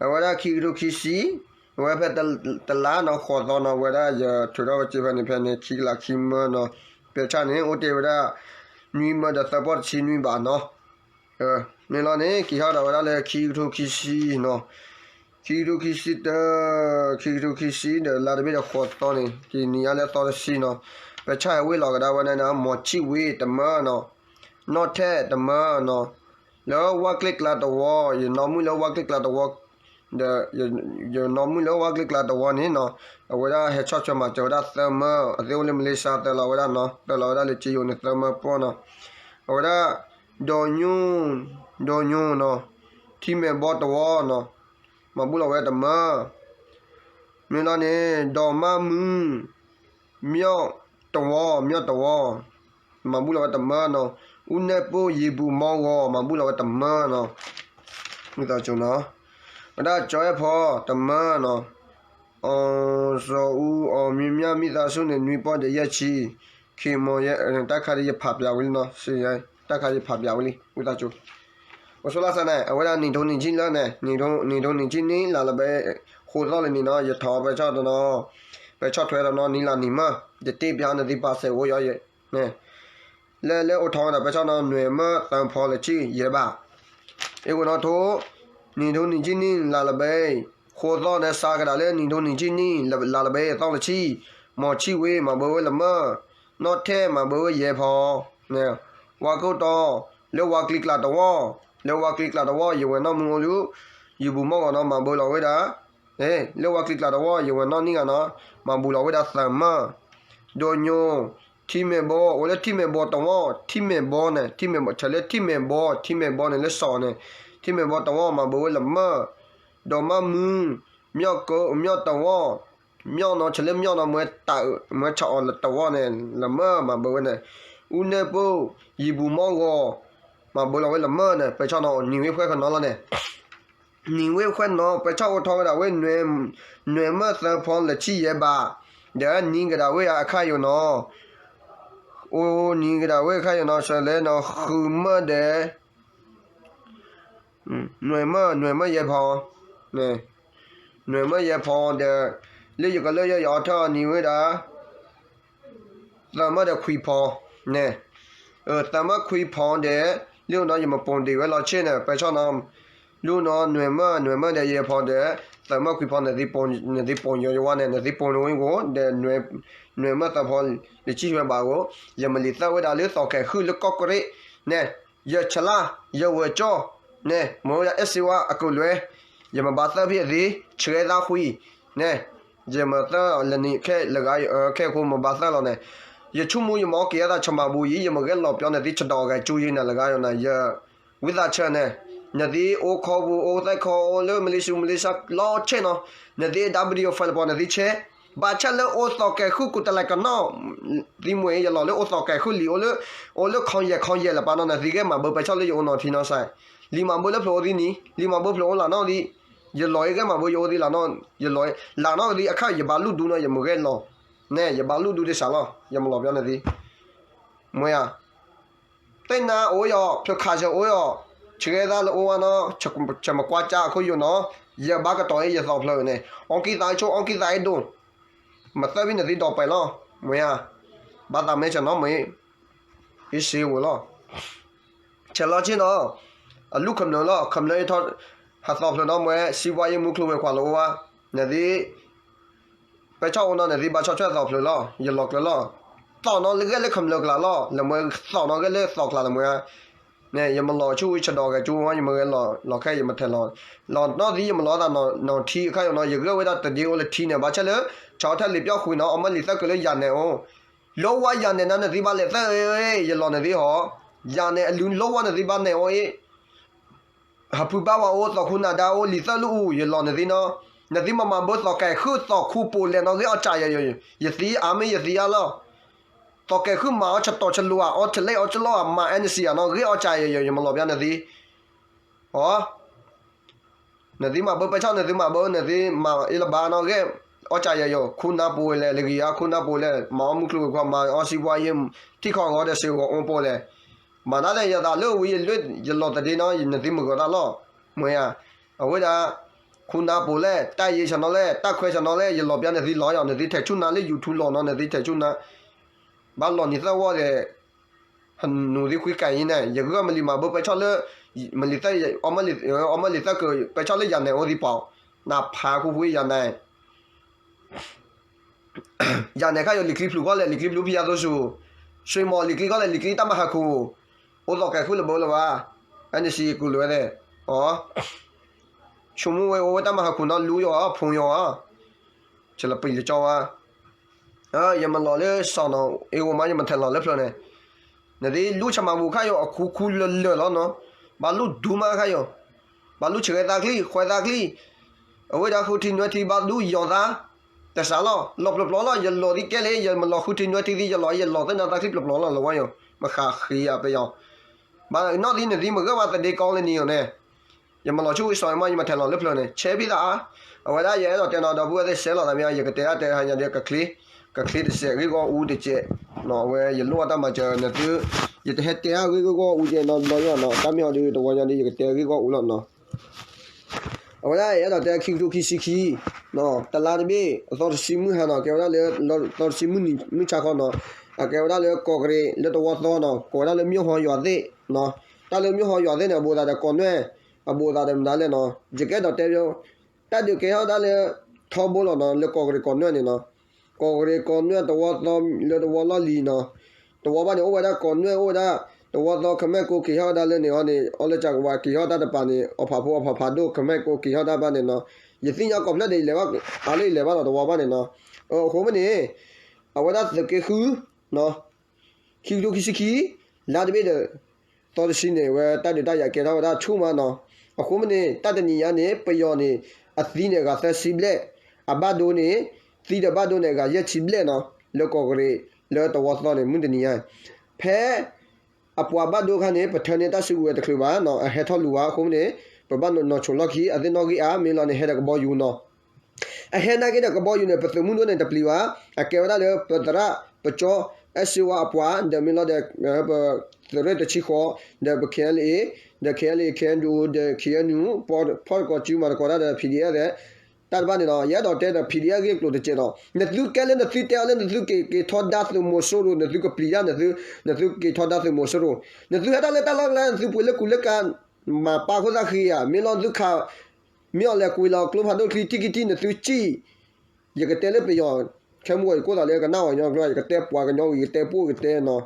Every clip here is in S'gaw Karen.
အဝဲဒၣ်ခံကထိခံဆံ, အဝဲဖဲတလါနီၤ ဃိးသီနီၤ အဝဲဒၣ်ယထုးထီၣ်ဝဲစ့ဖဲန့ၣ် ဖဲန့ၣ် ခံကလးခံမၢနီၤ, ပဲဆၣ်န့ၣ် အိၣ်တ့ၢ်ဝဲဒၣ် နွံမၢဒီးသၢပီၢ်တဆံနွံဘးနီၤ. မ့ၢ်လီၤန့ၣ် က့ၤထီၣ်ဒီးဝဲဒၣ်လၢခံကထိခံဆံနီၤ, ခံကထိခံဆံတၢ, ခံကထိခံဆံဒီးလါတဘ့ၣ်ဒီးဃိးသီန့ၣ် က့ၤနံၤအါလၢသီတဆံနီၤ, ပဲဆၣ်ဟဲဝ့ၢ်လီၤကဒါဝဲန့ၣ် မီၤဆံၣ်ဝ့တမၢနီၤ, နီၣ်ထဲတမၢနီၤ, လၢဝၣ်ကျ့ၣ်ကျါတဝီ, ယနီၢ်မုၣ်လၢဝၣ်ကျ့ၣ်ကျါတဝီ, ဒီးယနီၢ်မုၣ်လၢဝၣ်ကျ့ၣ်ကျါတဝီန့ၣ်နီၤ, အဝဲဒၣ်ဟဲဆီၣ်ထွဲမၤစၢၤဝဲဒၣ်သၢမၢ, အသ့ၣ်အိၣ်လၢမလ့ၡါသၢလီၤဝဲဒၣ်နီၤ, သၢလီၤဝဲဒၣ်လၢကၠ့ယိၤန့ၣ်သၢမၢပီၢ်နီၤ, အဝဲဒၣ် ဒီညိၣ်, ဒီညိၣ်နီၤ, ထံမဲာ်ဘီတဝီနီၤ, မၤဘူၣ်လီၤဝဲတမၢ မ့ၢ်လီၤန့ၣ် ဒီးမၢ်မုၢ်, မၠီၣ်တဝီ, မၠီၣ်တဝီ, မၤဘူၣ်လီၤဝဲတမၢနီၤ, အူနဲၣ်ပိၢ်ယံၤပူၤမီဂီၤ မၤဘူၣ်လီၤဝဲတမၢနီၤ, မုၢ်သီကၠိနီၤ, ဝဲဒၣ်ကၠီအဲၣ်ဖီတမၢနီၤ, အီၤစီၤအူအီၤမံၤမၠၣ်မံသးဆူၣ်န့ၣ် နွံပီၢ်ဒီးယဲၢ်ဆံ, ခ့မီၤယဲၢ်, တၢ်ခါဒ်ယဖးပၠးဝံၤလံနီၤ, တၢ်ခါယဖးပၠးဝံၤလံ မုၢ်သီကၠိ အိၣ်ဆိလၢစၢ်န့ၣ် အဝဲဒၣ်နံၣ်ထိနံၣ်ဆံလၢန့ၣ်, နံၣ်ထိနံၣ်ဆံနံၣ်လါလၢဘဲ ဃိးသီလၢနံၤနီၤ, ယထီၣ်ပဲဆီၣ်တနီၤ, ပဲဆီၣ်ထွဲတနီၤ နံၤလါနံၤမၢ, ယတ့ပၠးနသ့ပာ်စဲးအိၣ်ယီၤ, လၢလၢအိၣ်ထီၣ်ဝဲဒၣ်ပဲဆီၣ်နီၤ နွဲၣ်မၢသၢဖီလၢဆံယဲၢ်ဘး, အ့ၣ်ဝဲနီၤထိ, နံၣ်ထိနံၣ်ဆံနံၣ်လါလၢဘဲ ဃိးသီန့ၣ် စးကဒါလၢနံၣ်ထိနံၣ်ဆံနံၣ် လါလၢဘဲသီလၢဆံ, မီၤဆံၣ်ဝ့မၤဘၢဝဲလၢမၢ, နီၣ်ထဲမၤဘၢဝဲယဲၢ်ဖီ, ဝါကိၢ်တီ, လၢဝါကျံကျးတဝီ, လၢဝါကျံကျးတဝီ ယဝဲၢ်နီၢ်မုၢ်အိၣ်လၢ ယဘူးမီၢ်ဂီၤနီၤ မၤဘၢလီၤဝဲဒၣ်, လၢဝါကျံကျးတဝီ ယဝဲၢ်နီၢ်နံၣ်ဂၤနီၤ မၤဘူးလီၤဝဲဒၣ်သၢမၢ, ဒိညိ, ထံမဲာ်ဘီ, အိၣ်လၢထံမဲာ်ဘီတဝီ, ထံမဲာ်ဘီန့ၣ်, ထံမဲာ်ဘီ, ဆဲးလၢထံမဲာ်ဘီ, ထံမဲာ်ဘီန့ၣ်လၢစီၤန့ၣ်, ထံမဲာ်ဘီတဝီ မၤဘၢဝဲလၢမၢ, ဒီးမၢ်မုၢ်, မၠီၣ်ကၢ, မၠီၣ်တဝီ, မၠီၣ်နီၤ, ဆဲးလၢမၠီၣ်နီၤ မ့ၢ်တၢ်အုး, မ့ၢ်ဆးအီၤလၢတဝီန့ၣ် လၢမၢ မၤဘၢဝဲန့ၣ်, အူနဲၣ်ပိၢ်, ယံာ်ပူၤမီၢ်ဂီၤ, မၤဘၢလီၤဝဲလၢမၢန့ၣ် ပဲဆီၣ်နီၤ နံၤဝ့ၢ်ခွဲးခနီလီၤန့ၣ် နံၤဝ့ၢ်ခွဲးနီၤ ပဲဆီၣ်အိၣ်ထီၣ်ဝဲဒၣ်ဝဲ နွဲၣ်မၢသၢဖီလၢဆံယဲၢ်ဘး, ဒီးနံၤကဒါဝဲအခါယိာ်နီၤ, အိၣ်နံၤကဒါဝဲအခါယိာ်နီၤ ဆဲးလၢနီၤ ဃုမၢဒီး နွဲၣ်မၢ, နွဲၣ်မၢယဲၢ်ဖီ, နွဲၣ်မၢယဲၢ်ဖီဒီး လၢယကလၢယဲၢ်ယအီထၢၣ်အနံၤဝဲဒၣ် သၢမၢဒီးခွံဖီန့ၣ်, သၢမၢခွံဖီဒီး လၢနီၤ ယမၤပိာ်ဒံးဝဲလီၤဆ့န့ၣ် ပဲဆီၣ်နီၤ, လၢနီၤ နွဲၣ်မၢ, နွဲၣ်မၢဒီးယဲၢ်ဖီဒီး သၢမၢခွံဖီန့ၣ် နသ့ပိာ်ယိၤယဝါန့ၣ် နသ့ပိာ်န့ၢ်ဝဲကိးဒီး နွဲၣ်မၢသၢဖီ လၢဆံဝဲဘးဧိၤ, ယမၤလံာ်သၢဝဲဒၣ်လၢသီၣ်ကဲၤဃုလၢကီၢ်ကရ့ၣ်န့ၣ်, ယဆလါ, ယဝဲၢ်ကၠီန့ၣ် မ့ၢ်ဝဲဒၣ်အဲၣ်စ့ဝါအကလုၢ်, ယမၤဘၣ်သၢဖဲအသ့, ဆှဲသးဃံန့ၣ်, ယမၤသၢလၢနံၤခဲလၢာ်ဂၤ ခဲအံၤမၤဘၣ်သၢလီၤန့ၣ်, ယဆိကမိၣ်ယမၤက့ၤအသး ဆၢမၤဘူယံၤ ယမ့ၢ်ဂဲၤလီၤပျီနသ့ ဆဒိးဂဲၤကၠူယံၤနၤလၢဂၤယီၤနၤ ယ ဝံသးဆၢန့ၣ်, နသ့အိၣ်ခိးပူၤ အိၣ်သဲခိး အိၣ်လၢမလ့ၡူ မလ့ၡါ လီၤဆဲးနီၤ, နသ့ဒၣ် video file ပီၤ နသ့ဆဲး, ဘၣ်ဆၣ်လၢအိၣ်သီၣ်ကဲၤဃုာ်ကူၣ်တလဲကနီၣ်, သံမွဲ ယလီၤလၢအိၣ်သီၣ်ကဲၤဃုာ်လံ အိၣ်လၢ အိၣ်လၢခီယဲၢ်ခီယဲၢ်လၢပာ်နီၤ နသ့ဂဲၤမၤဘၢပဲဆီၣ်လၢယအိၣ်နီၤထံနီၤစဲး, လံာ်မၤဘၢလၢဖျိးအိၣ်သံနံၤ လံာ်မၤဘၢဖျိးအိၣ်လၢနီၣ်သံ, ယလီၤအံၤဂဲၤမၤဘၢယအိၣ်သံလၢနီၣ်, ယလီၤလၢနီၣ်သံအခါ ယဘၣ်လူၢ်ဒူနီၤ ယမ့ၢ်ဂဲၤလီၤ, န့ၣ် ယဘၣ်လူၢ်ဒူဒ်စးလီၤ ယမၤလီၤပျီနသ့ မ့ၢ်ဧါ, တဲနၤအိၣ်ယီၤ ဖျိခးစၢၤအိၣ်ယီၤ, ဆှဲသးလၢအိၣ်ဝဲနီၤ, ဆၢမကွၢ်ကၢ်အခိၣ်ယိာ်နီၤ, ယဘၣ်ကတီၤအံၤယသီၣ်ဖျၢၣ်န့ၣ် အီကံသးဆိ အီကံသးအဒိၣ်, မၤသၢဘံၣ်နသ့ဒီးပှဲၤလီၤ, မ့ၢ်ဧါ, ဘၣ်သးမ့ၢ်ဆၢနီၤမ့ၢ်, အ့စ့ဝဲလီၤ ဆဲးလီၤဆ့နီၤ, အလူၢ်ခမျၢၢ်လီၤ ခမျၢၢ်ထီၣ်, ဟးသီၣ်ဖျၢၣ်နီၤ မ့ၢ် စံးဝါယံၤမူချိၣ်ဝဲၤကွာ်လၢအိၣ်ဝဲ, နသ့ ပဲဆီၣ်အိၣ်နီၤ နသ့ဘၣ်ဆီၣ်ထွဲသီၣ်ဖျၢၣ်လီၤ ယလီၤကျၢၤလီၤ, သီၣ်နီၤလၢဂဲၤလၢခမျၢၢ်ကျါလီၤ လၢမ့ၢ်သီၣ်နီၤဂဲၤလၢသီၣ်ကျါလၢမ့ၢ်ဧါ, န့ၣ် ယမၤလီၤဆူဝံၤဆဒိးဂဲၤကၠူဝဲ ယမ့ၢ်ဂဲၤလီၤခဲ ယမၤထဲးလီၤ, လီၤနီၣ်သံ ယမၤလီၤသးနီၣ်ထံအခါယိာ်နီၤ ယဂဲၤဝဲဒၣ်တဒ့အိၣ်လၢထံန့ၣ် ဘၣ်ဆၣ်လၢ ဆၢထၢၣ်လံာ်ပျီၢ်ဃုာ်နီၤ အမၢလံာ်သၢကလၢယၤနဲၣ်အိၣ်, လီဝါယၤနဲၣ်နီၤ နသ့ဘၣ်လဲၤသၢ ယလီၤနသ့ဟီ, ယၤနဲၣ်အလုၢ်လီဝါနသ့ဘၣ်နဲၣ်အိၣ်အံၤ ဟးဖုဘၣ်ဝဲအိၣ် သီၣ်ခိၣ်နၢ်ဒါအိၣ် လံာ်သၢလူၢ်အူ ယလီၤနသ့နီၤ, နသ့မၤမၤဘၢသီၣ်ကဲၤဃုာ်သီၣ်ခူပိာ်လဲၣ်နီၤ ဂ့ၤအီၣ်ကၢ်ယၤယၤ, ယသံအါမ့ၢ်ယသံအါလီၤ, သီၣ်ကဲၤဃုာ်မၤအီၣ်ဆတီၣ်ဆလိာ်ဧါ အီၣ်ဆလ့ၣ်အီၣ်ဆလီၣ်ဧါ မၤအဲၣ်နစံၣ်ဧါနီၤ ဂ့ၤအီၣ်ကၢ်ယၤယၤ ယမၤလီၤပျီနသ့, အီ နသ့မၤဘၢပဲဆီၣ် နသ့မၤဘၢ နသ့မၤအ့လၢဘၣ်နီၤ ဂ့ၤအီၣ်ကၢ်ယၤယၤ ခူနၢ်ပူၤဝဲလဲၣ် လၢဂံၢ်ဧါ ခူနၢ်ပူၤလဲၣ် မၤအီၣ်မုၢ်ကျိၤဝဲၤကွာ် မၤအီၣ်စံးပှၤယံၤ ထံခီၣ်ဂီၤဒီးစ့ဂီၤအိၣ်ပူၤလဲၣ်, မၤတၢ်လၢယသးလၢဝံၤယလၢယလီၤတဒ့နီၤ နသ့မၤဂၢၤတၢ်လီၤ, မ့ၢ်ဧါ, အဝဲဒၣ် ခိၣ်နၢ်ပိာ်လဲၣ်, တၢ်ယံၤဆၢနီၤလဲၣ်, တၢ်ခွဲးဆၢနီၤလဲၣ်, ယလီၤပျါနသံလီၤယီၤ, နသံထဲးဆူၣ်နၤလၢ YouTube လီၤနီၤ, နသံထဲးဆူၣ်နၤ, ဘၣ်လီၤနံၤသၢဝီဒီး ဟနူၤသံခွံကၤအံၤန့ၣ် ယဂၢၢ်မလံၤမၤဘၣ်ပၢဆှၢလၢ မလံၤသၢ, အီၣ်မၢလံၤသၢကပၢဆှၢလၢယၤနဲၣ်အိၣ်သံပီၤ, နဖးခူဃူယၤနဲၣ် ယၤနဲၣ်ခါယိၤ လံာ်ချံဖျိးခီလဲၣ်, လံာ်ချံဖျိးဖံယၤသိစူၤ, ဆွံမီၤ လံာ်ချံခီလဲၣ်, လံာ်ချံတၢ်မၤဟးခိၣ်, အိၣ်သီကဲၤဃုလၢဘၢလၢၤဘၣ်, အဲန့ၣ်စံးကူးလၢၤဝဲသ့ၣ်, အီ, ဆိကမိၣ်ဝဲအိၣ်ဝဲတၢ်မၤဟးခိၣ်နီၤ လူယီၤဧါ ဖုံယီၤဧါ, ဆဲးလီၤပျံၤလၢကၠီဝါ, ယမၤလီၤလၢစီၤနီၤ အ့ၣ်ဂိၤမး ယမၤထဲးလီၤလၢဖျၢၣ်န့ၣ်, နသ့ၣ်လူဆၢမၤပူၤခါယိၤ အခူခူလၢာ်လၢာ်လီၤနီၤ, ဘၣ်လူဒူမးခါယိၤ, ဘၣ်လူဆှၢသးချံ ခွဲးသးချံ အဝဲဒၣ်ဃုထံနွဲထံဘၣ်ဒူယီၤသး, တစးလီၤ လီၤပျီပျီလီၤ ယလီၤသံကဲလၢ ယမၤလီၤဃုထံနွဲထံသံ ယလီၤ ယလီၤသ့ၣ်နီၣ်သးချံပျီပျီလီၤ လီၤဝဲယိၤ, မ့ၢ်ဃးဃ့ယၤပယီၤ, ဘၣ်နီၣ်သံနသံမ့ၢ်ဂၢၢ်ဘၣ်သဒ့ကီလၢနံၤယိၤန့ၣ်, ယမၤလီၤဆူၣ်ဝံၤစီၤမး ယမၤထဲးလီၤလၢဖျၢၣ်န့ၣ် ဆဲးဖံသးအါ, အဝဲဒၣ်ယအဲၣ်ဒိးတဲနီၤ ဒီပုၢ်ဝဲၢ်သ့ၣ် ဆဲးလီၤသးမ့ၢ် ယကတဲဒၣ်တဲဟါညါဒီး ကချ့, ကချ့တစဲးဂ့ၢ်ဂီၢ်အူတစဲး, အဝဲယလိၣ်ဘၣ်တၢ်မၤစၢၤနသု, ယတဟဲတဲအါဂ့ၢ်ဂီၢ်အူကဲနီၤ ဘျီယိၤနီၤ တၢ်မ့ၢ်အီၤဒုးတဝီညါဒီး ယကတဲဂ့ၢ်ဂီၢ်အူလီၤနီၤ အဝဲဒၣ်ယအဲၣ်ဒိးတဲခံကထိခံဆံခံ, တလါတဘ့ၣ် အသီတဆံမုၢ်ဟါနီၤ ကဲဝဲဒၣ်လၢ သီတဆံမုၢ်ဆါခီနီၤ, အကဲဝဲဒၣ်လၢကီၢ်ကရ့ၣ်လၢတဝီသီနီၤ ကိးဝဲဒၣ်လၢ မြို့ဟောင်းရွာသစ်, တၢ်လၢ မြို့ဟောင်းရွာသစ် န့ၣ် အဘူးသးဒီးကီၢ်နွဲၣ်, အဘူးသးဒီးမနုၤလဲၣ်နီၤ ယကအဲၣ်ဒိးတဲ တၢ်ဒုးကဲထီၣ်ဒၣ်လၢ ထီဘိလီၤနီၤ လၢကီၢ်ကရ့ၣ်ကီၢ်နွဲၣ်န့ၣ်နီၤ, ကီၢ်ကရ့ၣ်ကီၢ်နွဲၣ်တဝီသီလၢတဝီလီၢ်လံၤနီၤ, တဝီဘၣ်န့ၣ် အိၣ်ဝဲဒၣ်ကီၢ်နွဲၣ် အိၣ်ဝဲဒၣ် တဝီသီ ကမဲာ်ကိးက့ၤထီၣ်ဝဲဒၣ်လၢန့ၣ်အီၤန့ၣ် အီလၢကးကဝးက့ၤထီၣ်တၢ်တပၤန့ၣ် အီၣ်ဖးဖိအီၣ်ဖးဖးဒိၣ် ကမဲာ်ကိးက့ၤထီၣ်တၢ်ဘၣ်န့ၣ်နီၤ, ယသ့ၣ်ညါကီၢ်ဖျၢၣ်ဒီး ယလဲၤဘၣ်အါလၢယလဲၤဘၣ်လီၤတဝီဘၣ်န့ၣ်နီၤ, အဃိမ့ၢ်န့ၣ် အဝဲဒၣ်သုးက့ဃု ခံကထိခံဆံခံ လါတဘ့ၣ်ဒီး သီတဆံန့ၣ် အဝဲတၢ်ဒုးတၢ်ယၤကဲထီၣ်ဝဲဒၣ်ဆူၣ်မးနီၤ, အဃိမ့ၢ်န့ၣ် တၢ်တနံၤညါန့ၣ် ပယီၤန့ၣ် အသံန့ၣ် အဂၤသၢဆံဘျဲၣ်, အဘၣ်ဒိန့ၣ် သံဒီးဘၣ်ဒိန့ၣ် အဂၤယဲၢ်ဆံဘျဲၣ်နီၤ, လၢကီၢ်ကရ့ၣ် လၢတဝီသီန့ၣ် မုၢ်တနံၤညါ, ဖဲ အပှၤဘၣ်ဒိခါန့ၣ် ပထၢန့ၢ်တၢ်စုကဝဲၤတချုးဘၣ်နီၤ, အဟဲထီၣ်လူၤဝဲ အဃိမ့ၢ်န့ၣ် ပဘၣ်နီၣ်ဆိးလီၢ်ခံ အသ့ၣ်နီၣ်ဂံၢ်အါ မ့ၢ်လီၤန့ၣ် ဟဲဒီးကဘီယူၤနီၤ အဟဲနာ်က့ဒီးကဘီယူၤန့ၣ် ပသုးမုၢ်ဒိၣ်န့ၣ်တပျံၤဘၣ်, အကဲဝဲဒၣ်လၢပသရၣ်ပကၠီ အဲၣ်စ့ဝါအပှၤ ဒီးမ့ၢ်လီၤဒီး ပသုးရ့ၣ်တဆံဃိး ဒီးပ K N L A ဒီး K N L A K N D O ဒီး K N U ဖီၣ်တကိးစုမၤတကိးတၢ်ဒီး P D F တၢ်တဘၣ်န့ၣ်နီၤ, ယအဲၣ်ဒိးတဲဒီး P D F ဂ့ၢ်ကျိၤတစဲးဒီး နသုကဲလၢနသုတဲအီၤလၢနသုက့ၤက့ၤထီဒါသုးမီၤစိရိၤ နသုကပျံၤဒၣ်နသု နသုက့ၤထီဒါသုးမီၤစိရိၤ နသုဟဲတၢ်လၢတၢ်လီၢ်ကျဲ နသုပှ့ၤလၢကူလၢကၤ မၤပာ်ခိၣ်သၣ်ဃံဧါ, မ့ၢ်လီၤသုခး မ့ၢ်အီၤလဲၤကွံာ်လီၤကျိဖးဒိၣ်ချံ ထံၣ်ကံထံၣ် နသုစံၣ်, ယကတဲလၢပယီၤ ခဲမုၢ်ဂီၤယကိၣ်သးလၢကနၣ်ဝဲညီကျိ ယကတဲပှၤကညီဝံၤ ယကတဲပှိၢ် ယကတဲနီၤ,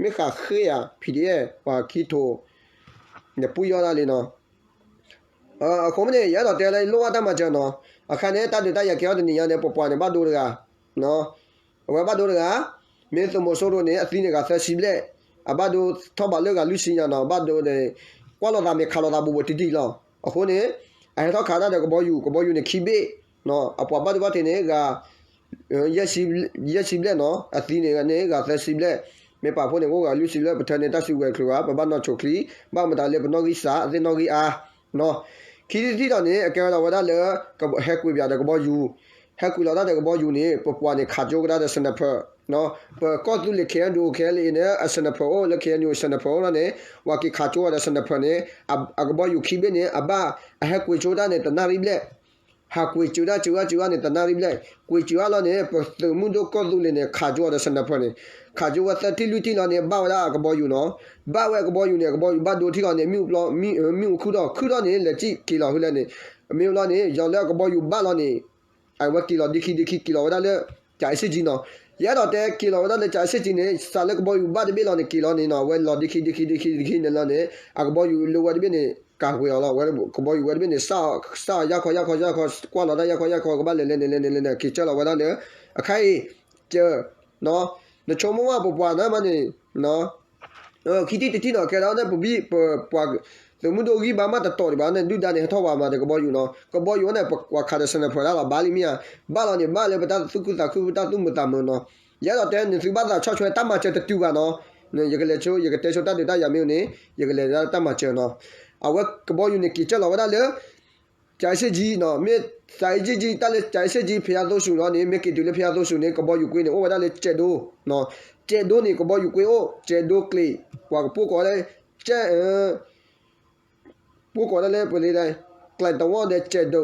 မ့ၢ်ဃးဃ့ဧါ P D F ပှၤခံထိး နပှံၢ်ယီၣ်ဒၣ်လံနီၤ, အဃိမ့ၢ်န့ၣ် ယအဲၣ်ဒိးတဲလၢလိၣ်ဘၣ်တၢ်မၤစၢၤနီၤ, အခါန့ၣ် တၢ်ဒုးတၢ်ယၤကဲထီၣ်တနံၤညါန့ၣ် ပပှၤန့ၣ်ဘၣ်ဒိတဂၤ အဝဲဘၣ်ဒိတဂၤ, မ့ၢ်သုးမီၤစိရိၤန့ၣ် အသံန့ၣ်ဂၤသၢဆံဘျဲၣ်, အဘၣ်ဒိထီၣ်ဘးလၢဂၤလွံၢ်ဆံညါနီၤ, ဘၣ်ဒိန့ၣ် ကွၢ်လိာ်သးမ့ၢ်ခးလိာ်သးဘူးဘူးတံၢ်တံၢ်လီၤ. အဃိန့ၣ် အဟဲထီၣ်ခးတၢ်ဒီးကဘီယူၤ, ကဘီယူၤန့ၣ်ခံဘ့ၣ်, အပှၤဘၣ်ဒိဘၣ်ထံးန့ၣ် ဂၤ ယဲၢ်ဆံဘျဲၣ်နီၤ, အသံန့ၣ်န့ၣ် ဂၤသၢဆံဘျဲၣ်, မ့ၢ်ပာ်ဖှိၣ်န့ၣ် အိၣ်ဂၤလွံၢ်ဆံဘျဲၣ်, ပထၢန့ၢ်တၢ်စုကဝဲၤတချုးဘၣ်, ပဘၣ်နီၣ်ဆိးချံ, ဘၣ်မတၤလၢပနီၣ်ဂံၢ်စှၤ အသ့ၣ်နီၣ်ဂံၢ်အါ ခံထံၣ်တထံၣ်ဒီးန့ၣ် အကဲဝဲဒၣ်ဝဲဒၣ်လၢ ဟဲကွံာ်ပၠးဒီးကဘီယူၤ, ဟဲကွံာ်လီၤတၢ်ဒီးကဘီယူၤန့ၣ် ပပှၤန့ၣ် ခးကၠိကဒါဒီး sniper, ပကီၢ်သူလ့ၤ K N D O K N L A န့ၣ် အ sniper အိၣ်လၢ K N U sniper အိၣ်လီၤန့ၣ် ပှၤက့ၤခးကၠိဒီး sniper န့ၣ် အကဘီယူၤခံဘ့ၣ်န့ၣ် အဘၣ် အဟဲကွံာ်ကၠိတၢ်န့ၣ် တနၣ်ရံၣ်ဘျဲၣ် ဟးကွံာ်စၢၤတၢ်စၢၤဂၤစၢၤဂၤန့ၣ် တနၣ်ရံၣ်ဘျဲၣ်, ကွံာ်စၢၤဂၤလီၤန့ၣ် ပသုးမုၢ်ဒိၣ်ကီၢ်သူလ့ၤန့ၣ် ခးကၠိဒီး sniper န့ၣ်, ခးကၠိဝဲသၢထံၣ်လွံၢ်ထံၣ်လီၤန့ၣ် ဘၣ်ဝဲဒၣ်အကဘီယူၤနီၤ, ဘၣ်ဝဲအကဘီယူၤန့ၣ် အကဘီယူၤဘၣ်ဒိထံၣ်လီၤန့ၣ် မ့ၣ်အူခုၣ်ထီၣ်, ခုၣ်ထီၣ်န့ၣ် လဲၤစံၣ်က့ၤလီၤဖဲလဲၣ်န့ၣ်, မ့ၢ်လီၤန့ၣ် ယီၤလၢအကဘီယူၤဘၣ်လီၤန့ၣ် အဝဲက့ၤလီၤဒ့ခံဒ့ခံ က့ၤလီၤဝဲဒၣ်လၢ ကၠးအ့စ့ၣ်ကၠံနီၤ, ယအဲၣ်ဒိးတဲက့ၤလီၤဝဲဒၣ်လၢ ကၠးအ့စ့ၣ်ကၠံန့ၣ် စးလၢကဘီယူၤဘၣ်တဘ့ၣ်လီၤန့ၣ် က့ၤလီၤန့ၣ်နီၤ, အဝဲလီၤဒ့ခံဒ့ခံဒ့ခံဒ့ခံန့ၣ်လီၤန့ၣ် အကဘီယူၤလၢဝဲတဘ့ၣ်န့ၣ် ကၤဝ့ၤအီၤလီၤ, ဝဲကဘီယူၤဝဲတဘ့ၣ်န့ၣ် စးအီၤယၢ်ခီယၢ်ခီယၢ်ခီ ကွၢ်လီၤတၢ်ယၢ်ခီယၢ်ခီ ကဘၣ်လဲၤလဲၤန့ၣ်လဲၤန့ၣ်လဲၤန့ၣ် က့ၤကၢၢ်လီၤဝဲဒၣ်လၢ အခါအံၤ ကၢၢ် နဆိကမိၣ်မးပပှၤန့ၣ်မးန့ၣ် ခံထံၣ်တထံၣ်နီၤ ကဲဒီးန့ၣ် ပဘံၣ်ပပှၤ သုးမုၢ်ဒိၣ်ဂံၢ်ဘါမးတတီၤဒံးဘၣ်န့ၣ် ဒုၣ်ဒါန့ၣ် ဟဲထီၣ်ဝဲမးဒီးကဘီယူၤနီၤ, ကဘီယူၤဝဲန့ၣ် ပကွၢ်ခးဒီး sniper ဒၣ်လီၤ ဘၣ်လံမ့ၢ်ဧါ, ဘၣ်လီၤန့ၣ် ဘၣ်လၢပတၢ်သူၣ်ခုသးခု ပတၢ်သူၣ်မုာ်သးမုာ်နီၤ, ယအဲၣ်ဒိးတဲန့ၣ် သုဘၣ်သးဆီၣ်ထွဲတၢ်မၤစၢၤတတုၤဘၣ်နီၤ, ယကလဲၤဆိ ယကတဲဆိတၢ်ဒုးတၢ်ယၤမ့ၢ်န့ၣ် ယကလဲၤဒၣ်တၢ်မၤစၢၤနီၤ, အဝဲကဘီယူၤန့ၣ် က့ၤကၢၢ်လီၤဝဲဒၣ်လၢ ကၠးအ့စ့ၣ်ကၠံနီၤ, မ့ၢ်ကၠးအ့စ့ၣ်ကၠံ တၢ်လၢကၠးအ့စ့ၣ်ကၠံ ဖဲယါသိဆူၣ်လီၤန့ၣ် မ့ၢ်က့ၤတုၤလၢဖဲယါသိဆူၣ်န့ၣ် ကဘီယူၤကွ့န့ၣ် အိၣ်ဝဲဒၣ်လၢကၠဲးဒိ, ကၠဲးဒိန့ၣ် ကဘီယူၤကွ့အိၣ် ကၠဲးဒိကျ့ၤ ပှၤကပိၢ်ကိးလၢ ကၠဲး ပိၢ်ကိးဒၣ်လၢပလ့ဒၣ် ကျဲးတဝီၣ်ဒီး ကဲးဒိၣ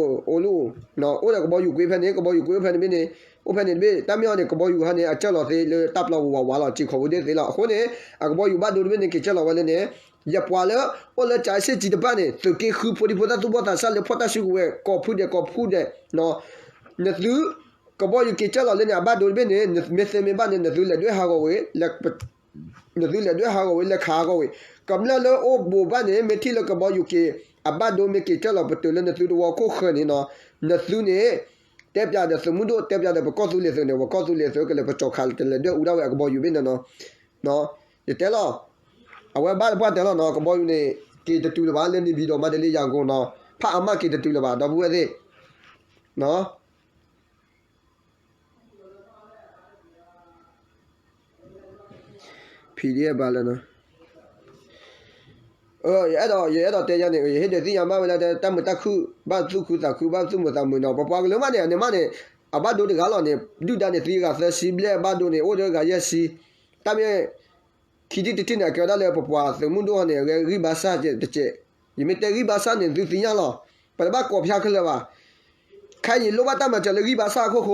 ်အိၣ်လီၤ, အိၣ်ဒီးကဘီယူၤကွ့ဖဲန့ၣ်, ကဘီယူၤကွ့အိၣ်ဖဲန့ၣ်ဘ့ၣ်န့ၣ်, အိၣ်ဖဲန့ၣ်တဘ့ၣ်, တၢ်မ့ၢ်အီၤန့ၣ် ကဘီယူၤဟါန့ၣ် အကၢၢ်လီၤသ့လၢတၢ်ပျီပူၤဝးဝးလီၤ, စံာ်ခီၣ်ဖိဒ့သ့လီၤ. အဃိန့ၣ် အကဘီယူၤဘၣ်ဒိတဘ့ၣ်န့ၣ် က့ၤကၢၢ်လီၤဝဲလၢန့ၣ်, ယပှၤလၢ အိၣ်လၢကၠၤစ့ၣ်ကၠံတဖၣ်န့ၣ် သုးက့ဃုဖိဒံဖိသၣ်သူၣ်ဘီၣ်သးစၢ်လၢဖီၣ်တၢ်စုကဝဲၤ ကိးဖုဒဲးကိးဖုဒဲး, နသု ကဘီယူၤက့ၤကၢၢ်လီၤလၢန့ၣ် အဘၣ်ဒိတဘ့ၣ်န့ၣ် မ့ၢ်သ့မ့ၢ်ဘၣ်န့ၣ် နသုလဲၤဒွဲၣ်ဟးဂီၤဝဲ နသုလဲၤဒွဲၣ်ဟးဂီၤဝဲ လဲၤခးဟးဂီၤဝဲ, ကမျၢၢ်လၢအိၣ်ဘူးဘၣ်န့ၣ် မ့ၢ်ထံၣ်လၢကဘီယူၤက့ၤ အဘၣ်ဒိမ့ၢ်က့ၤကၢၢ်လီၤပတုာ်လၢနသုတဝီခိၣ်ဃၢၤန့ၣ်နီၤ, နသုန့ၣ် တဲပၠးဒီးသုးမုၢ်ဒိၣ် တဲပၠးဒီးပကီၢ်သူလ့ၤသုးန့ၣ် ပကီၢ်သူလ့ၤသုးကလဲၤပကၠီၤခးတလဲၤဒွဲၣ်အူဒၣ်ဝဲအကဘီယူၤဘ့ၣ်န့ၣ်နီၤ, ယတဲလီၤ, အဝဲဘၣ်တပှၢ်တဲလီၤနီၤ, ကဘီယူၤန့ၣ် က့ၤတတုၤလၢၤဘၣ် လၢန့ၣ်ဘံဒီးမၤတလ့ယၤကိၤနီၤ, ဖးအါမးက့ၤတတုၤလၢၤဘၣ် ဒီပုၢ်ဝဲၢ်သ့ၣ် PDF ဘၣ်လၢ ယအဲၣ်ဒိး ယအဲၣ်ဒိးတဲယၤန့ၣ် ယဟ့ၣ်ဒုးသ့ၣ်ညါဘၣ်ဝဲလၢတၢ်မုာ်တၢ်ခုၣ် ဘၣ်သူၣ်ခုသးခု ဘၣ်သူၣ်မုာ်သးမုာ်နီၤ, ပပှၤကလုာ်မးန့ၣ် အန့ၣ်မးန့ၣ် အဘၣ်ဒိတဂၤလီၤန့ၣ် ဒုၣ်ဒါန့ၣ် သံဂၤသၢဆံဘျဲၣ် အဘၣ်ဒိန့ၣ် အိၣ်ဒီးဂၤယဲၢ်ဆံ, တၢ်မ့ၢ် ခံထံၣ်တထံၣ်န့ၣ် အကဲဝဲဒၣ်လၢပပှၤသုးမုၢ်ဒိၣ်န့ၣ် အဂဲၤဂံၢ်ဘါစၢ်တစဲး, ယမ့ၢ်တဲဂံၢ်ဘါစၢ်န့ၣ် သုသ့ၣ်ညါလီၤ, ပတဘၣ်ကိးဖၠါခဲလၢာ်ဘၣ်, ခဲအံၤလိၣ်ဘၣ်တၢ်မၤစၢၤလၢဂံၢ်ဘါစၢ်အခိၣ်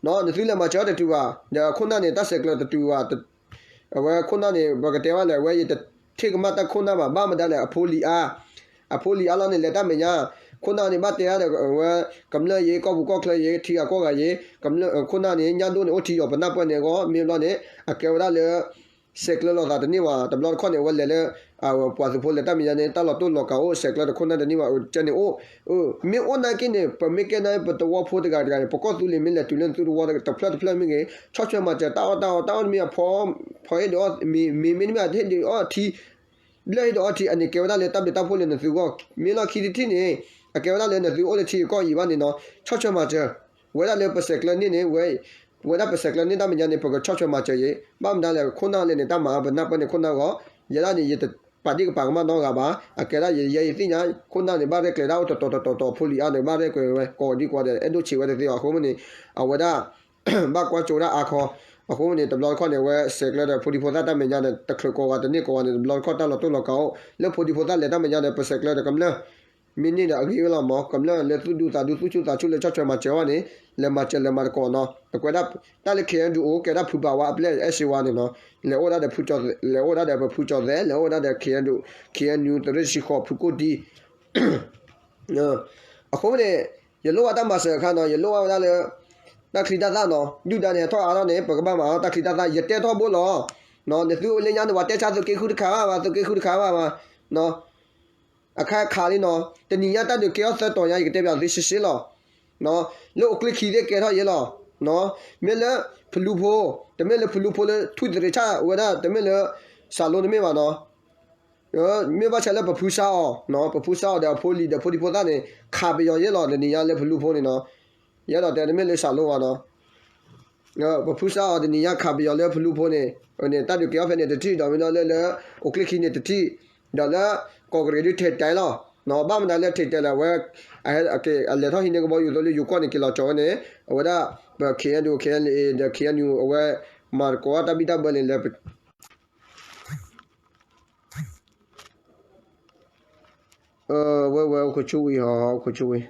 ဃိ, နသုလဲၤမၤစၢၤတတုၤဘၣ်, ဒီးခိၣ်နၢ်န့ၣ် တၢ်ဆဲးကျၢတတုၤဘၣ်, အဝဲခိၣ်နၢ်န့ၣ် ပကတဲဘၣ်လၢ အဝဲယတထံၣ်ကမၣ်တၢ်ခိၣ်နၢ်ဘၣ်, ဘၣ်မတၤလဲၣ် အဖိလံၤအါ, အဖိလံၤအါလီၤန့ၣ် လဲၤတၢ်မဲာ်ညါ, ခိၣ်နၢ်န့ၣ် ဘၣ်တဲဒၣ်ဒီး အဝဲ ကမျၢၢ်ယ့ၤ ကီၢ်ပူၤကီၢ်ချၢယ့ၤ ထံဂၤကီၢ်ဂၤယ့ၤ, ခိၣ်နၢ်န့ၣ် ညၣ်ဒိၣ်န့ၣ် အိၣ်ထံယီၤပနၢ်ပၢၢ်န့ၣ်အဂီၢ် မ့ၢ်ဘျီန့ၣ် အကဲဝဲဒၣ်လၢ ဆဲးကျၢလိာ်သးတန့ၢ်ဘၣ်, တဘျီတခီၣ်န့ၣ် အဝဲလဲၤလၢ ပှၤသုးဖိလဲၤတၢ်မဲာ်ညါန့ၣ် တၢ်လီၤတိၢ်လီၤကးအိၣ် ဆဲးကျၢတခိၣ်နၢ်တန့ၢ်ဘၣ် ကဲန့ၣ်အိၣ်, မ့ၢ်အိၣ်နာ်က့န့ၣ် ပမ့ၢ်ကဲနာ်ပတဝီဖိတဂၤတဂၤန့ၣ် ပကီၢ်သူလ့ၤမ့ၢ်လဲၤတုၤလၢနသုတဝီတဖျၢၣ်တဖျၢၣ်မ့ၢ်ဂ့ၤ ဆီၣ်ထွဲမၤစၢၤတၢ်အီၣ်တၢ်အီ တၢ်အီၣ်တမ့ၢ်အဖီ ဖီဟ့ၣ်ဒုးအီၣ် မ့ၤမ့ၢ်တမ့ၢ်ဟ့ၣ်ဒုးအီၣ်ထံ ဘျၢၣ်ဟ့ၣ်ဒုးအီထံ အန့ၣ်ကဲဝဲဒၣ်လၢတၢ်ဘျုးတၢ်ဖှိၣ်လၢနသုဂီၢ်, မ့ၢ်လီၢ်ခံတထံၣ်န့ၣ် အကဲဝဲဒၣ်လၢနသုအိၣ်လၢထံကီၢ်အံၤဘၣ်န့ၣ်နီၤ, ဆီၣ်ထွဲမၤစၢၤ, ဝဲဒၣ်လၢပဆဲးကျၢန့ၢ်န့ၣ် ဝဲဒၣ်ပဆဲးကျၢန့ၢ်တၢ်မဲာ်ညါန့ၣ် ပကဆီၣ်ထွဲမၤစၢၤယ့ၤ, ဘၣ်မတၤလဲၣ် ခိၣ်နၢ်လဲၣ်န့ၣ် တၢ်မၤပနၢ်ပၢၢ်န့ၣ်ခိၣ်နၢ်ဂီၢ်, ယဲဒၣ်န့ၣ် ယတပာ်ဒံၣ်ကပာ်ကမၣ်နီတဂၤဘၣ်, အကဲဒၣ်ယဲယသ့ၣ်ညါ ခိၣ်နၢ်န့ၣ် ဘၣ်ရဲၣ်ကျဲၤဒၣ်အိၣ်တတီၤတတီၤတီၤ ဖိလံၤအါန့ၣ် ဘၣ်ရဲၣ်ကျဲၤဝဲ ကိးဒံကိးဂၤဒဲး အဲၣ်ဒိးဆံးဝဲတသ့ဘၣ်အဃိန့ၣ် အဝဲဒၣ် ဘၣ်ကွၢ်ကၠိဒၣ်အါခီ, အဃိန့ၣ် တဘျီတခီၣ်န့ၣ် အဝဲဆဲးကျၢဒီးဖိဒံဖိသၣ်တၢ်မဲာ်ညါန့ၣ် တချုးကိးဂၤတန့ၢ်ကိးဂၤန့ၣ် တဘျီတခီၣ်တၢ်လီၤတိၢ်လီၤကးအိၣ် လၢဖိဒံဖိသၣ်လဲၤတၢ်မဲာ်ညါဒီး ပဆဲးကျၢဒီးကမျၢၢ် မ့ၢ်န့ၢ်ဒီးအဂ့ၤဝဲလီၤမး, ကမျၢၢ်လၢသူၣ်ဒူသးဒူသူၣ်ဆူၣ်သးဆူၣ်လၢဆီၣ်ထွဲမၤစၢၤဝဲန့ၣ် လဲၤမၤစၢၤလဲၤမၤသကိးနီၤ, ပကွဲးဒၣ် တၢ်လၢ KNDO ကဲဒၣ်ဖုဘၣ်ဝါအပျဲၢ်အဲၣ်စ့ဝါန့ၣ်နီၤ, လဲၤအိၣ်ဒၣ်ဒီးဖုကၠီၤ, လဲၤအိၣ်ဒၣ်ဒီးပဖုကၠီၤသဲး လဲၤအိၣ်ဒၣ်ဒီး KNDO KNU သုးရ့ၣ်တဆံဃိး ဖုကိၣ်ဒံ အဃိန့ၣ် ယလိၣ်ဘၣ်တၢ်မၤစၢၤအခါနီၤ, ယလိၣ်ဘၣ်ဝဲဒၣ်လၢ တၢ်ချံတၢ်သၣ်နီၤ, ဒုၣ်ဒါန့ၣ် ဟဲထီၣ်အါထီၣ်န့ၣ် ပကဘၣ်မၤအါထီၣ်တၢ်ချံတၢ်သၣ်, ယတဲထီဘိလီၤ, နသုအိၣ်လၢညါန့ၣ် ပှၤတဲဆါသုးက့ဃုတခါဘၣ်ဘၣ်, သုးက့ဃုတခါဘၣ်ဘၣ်, အခါခးလံနီၤ, တနံၤညါတၢ်ဒုးကဲထီၣ်သၢတီၤညါ ယကတဲပၠးသုရှဲရှဲလီၤ, လၢအိၣ်ကျ့ခံသ့ၣ်ကဲထီၣ်ယဲလီၤ, မ့ၢ်လၢဖလူဖိ, တမ့ၢ်လၢဖလူဖိလၢထူၣ်သရ့ၤဆၣ်ဝဲဒၣ် တမ့ၢ်လၢ စးလိတမ့ၢ်ဘၣ်နီၤ မ့ၢ်ဘၣ်ဆၣ်လၢပဖုစါအီၤ, ပဖုစါအီၤဒီးအဖိလံၤဒီးဖိဒံဖိသၣ်န့ၣ် ခးပယီၤယဲလီၤ, တနံၤညါလၢဖလူဖိန့ၣ်နီၤ, ယအဲၣ်ဒိးတဲတမ့ၢ်လၢစးလိဘၣ်နီၤ, ပဖုစါအီၤတနံၤညါခးပယီၤလၢဖလူဖိန့ၣ်, န့ၣ် တၢ်ဒုးကဲထီၣ်ဖဲန့ၣ်တထံၣ်ဒီး မ့ၢ်လီၤလၢလၢ အိၣ်ကျ့ခံန့ၣ်တထံၣ်, ဒီးလၢ ကီၢ်ကရ့ၣ်ဒုးထဲးတဲလီၤ, ဘၣ်မနုၤလၢထဲးတဲလၢအဝဲ အလဲၤထီၣ်ဟံးန့ၢ်ကဘီယူၤသိလၢယိၤကီၢ်န့ၣ် က့ၤလီၤကၠီၤဝဲန့ၣ် အဝဲဒၣ် ပ KNDO KNLA ဒီး KNU အဝဲ မၤသကိးတၢ်ဘံၣ်တၢ်ဘၢန့ၣ်လၢ ဝဲဝဲအိၣ်ခိးဆူၣ်ဝံၤဟီ အိၣ်ခိးဆူၣ်ဝံၤ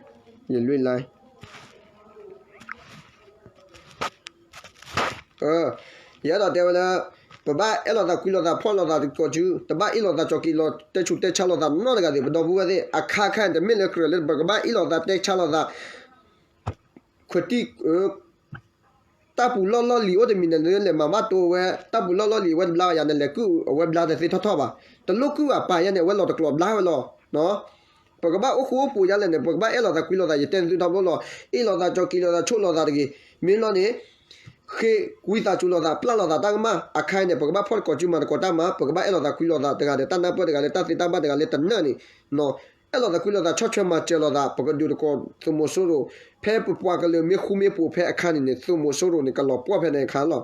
ယလွံၢ်လါ ယအဲၣ်ဒိးတဲဝဲလၢ ပဘၣ်အဲၣ်လိာ်သးကွံလိာ်သးဖီၣ်လိာ်သးတကိးစု တဘၣ်အ့ၣ်လိာ်သးကၠီၤက့ၤလိာ်တဲဆူးတဲဆါလိာ်သးနီတဂၤသ့ၣ် ပဒီပုၢ်ဝဲၢ်သ့ၣ် အခါခါန့ၣ် တမ့ၢ်လၢကြၢးလၢပကဘၣ်အ့ၣ်လိာ်သးတဲဆါလိာ်သး ခွဲးတံၢ် တၢ်ပူၤလီၢ်လီၢ်လံၤအိၣ်တမံၤန့ၣ် လဲၤမၤဘၣ်တိဝဲ တၢ်ပူၤလီၢ်လီၢ်လံၤအဝဲတဘျါယၤန့ၣ် လဲၤကုၢ်အဝဲဘျါတသ့ထီၣ်ထီၣ်ဘၣ်. တလိၣ်ကုၢ်အပာ်ယၤန့ၣ် အဝဲလီၤတကျိၤဘျါဝဲလီၤ. ပကဘၣ်အိၣ်ဃူအိၣ်ဖိးယၤလဲၣ်န့ၣ် ပကဘၣ်အဲၣ်လိာ်သးကွံလိာ်သး ယတဲနသုထီဘိလီၤ. အ့ၣ်လိာ်သးကၠီၤက့ၤလိာ်သးဆိၣ်လိာ်သးတဂ့ၤ. မ့ၢ်လီၤန့ၣ် ဃ့ဝံသးစူၤလိာ်သး ပျၢ်လိာ်သးတၢ်ကမၣ် အခါန့ၣ် ပကဘၣ်ဖီၣ်တကိးစုမၤတကိးတၢ်မၤ ပကဘၣ်အဲၣ်လိာ်သးကွံလိာ်သးတဂၤဒီး တၢ်နၢ်ပၢၢ်တဂၤလၢတၢ်သ့တၢ်ဘၣ်တဂၤလၢတနၢ်န့ၣ် အဲၣ်လိာ်သးကွံလိာ်သး ဆီၣ်ထွဲမၤစၢၤလိာ်သး ပကဒုးသကိးသုးမီၤစိရိၤ ဖဲပပှၤကလုာ်မ့ၢ်ဃူမ့ၢ်ဖိးဖဲအခါန့ၣ်န့ၣ် သုးမီၤစိရိၤန့ၣ် ကလီၤပှီၢ်ဖဲန့ၣ်အခါလီၤ.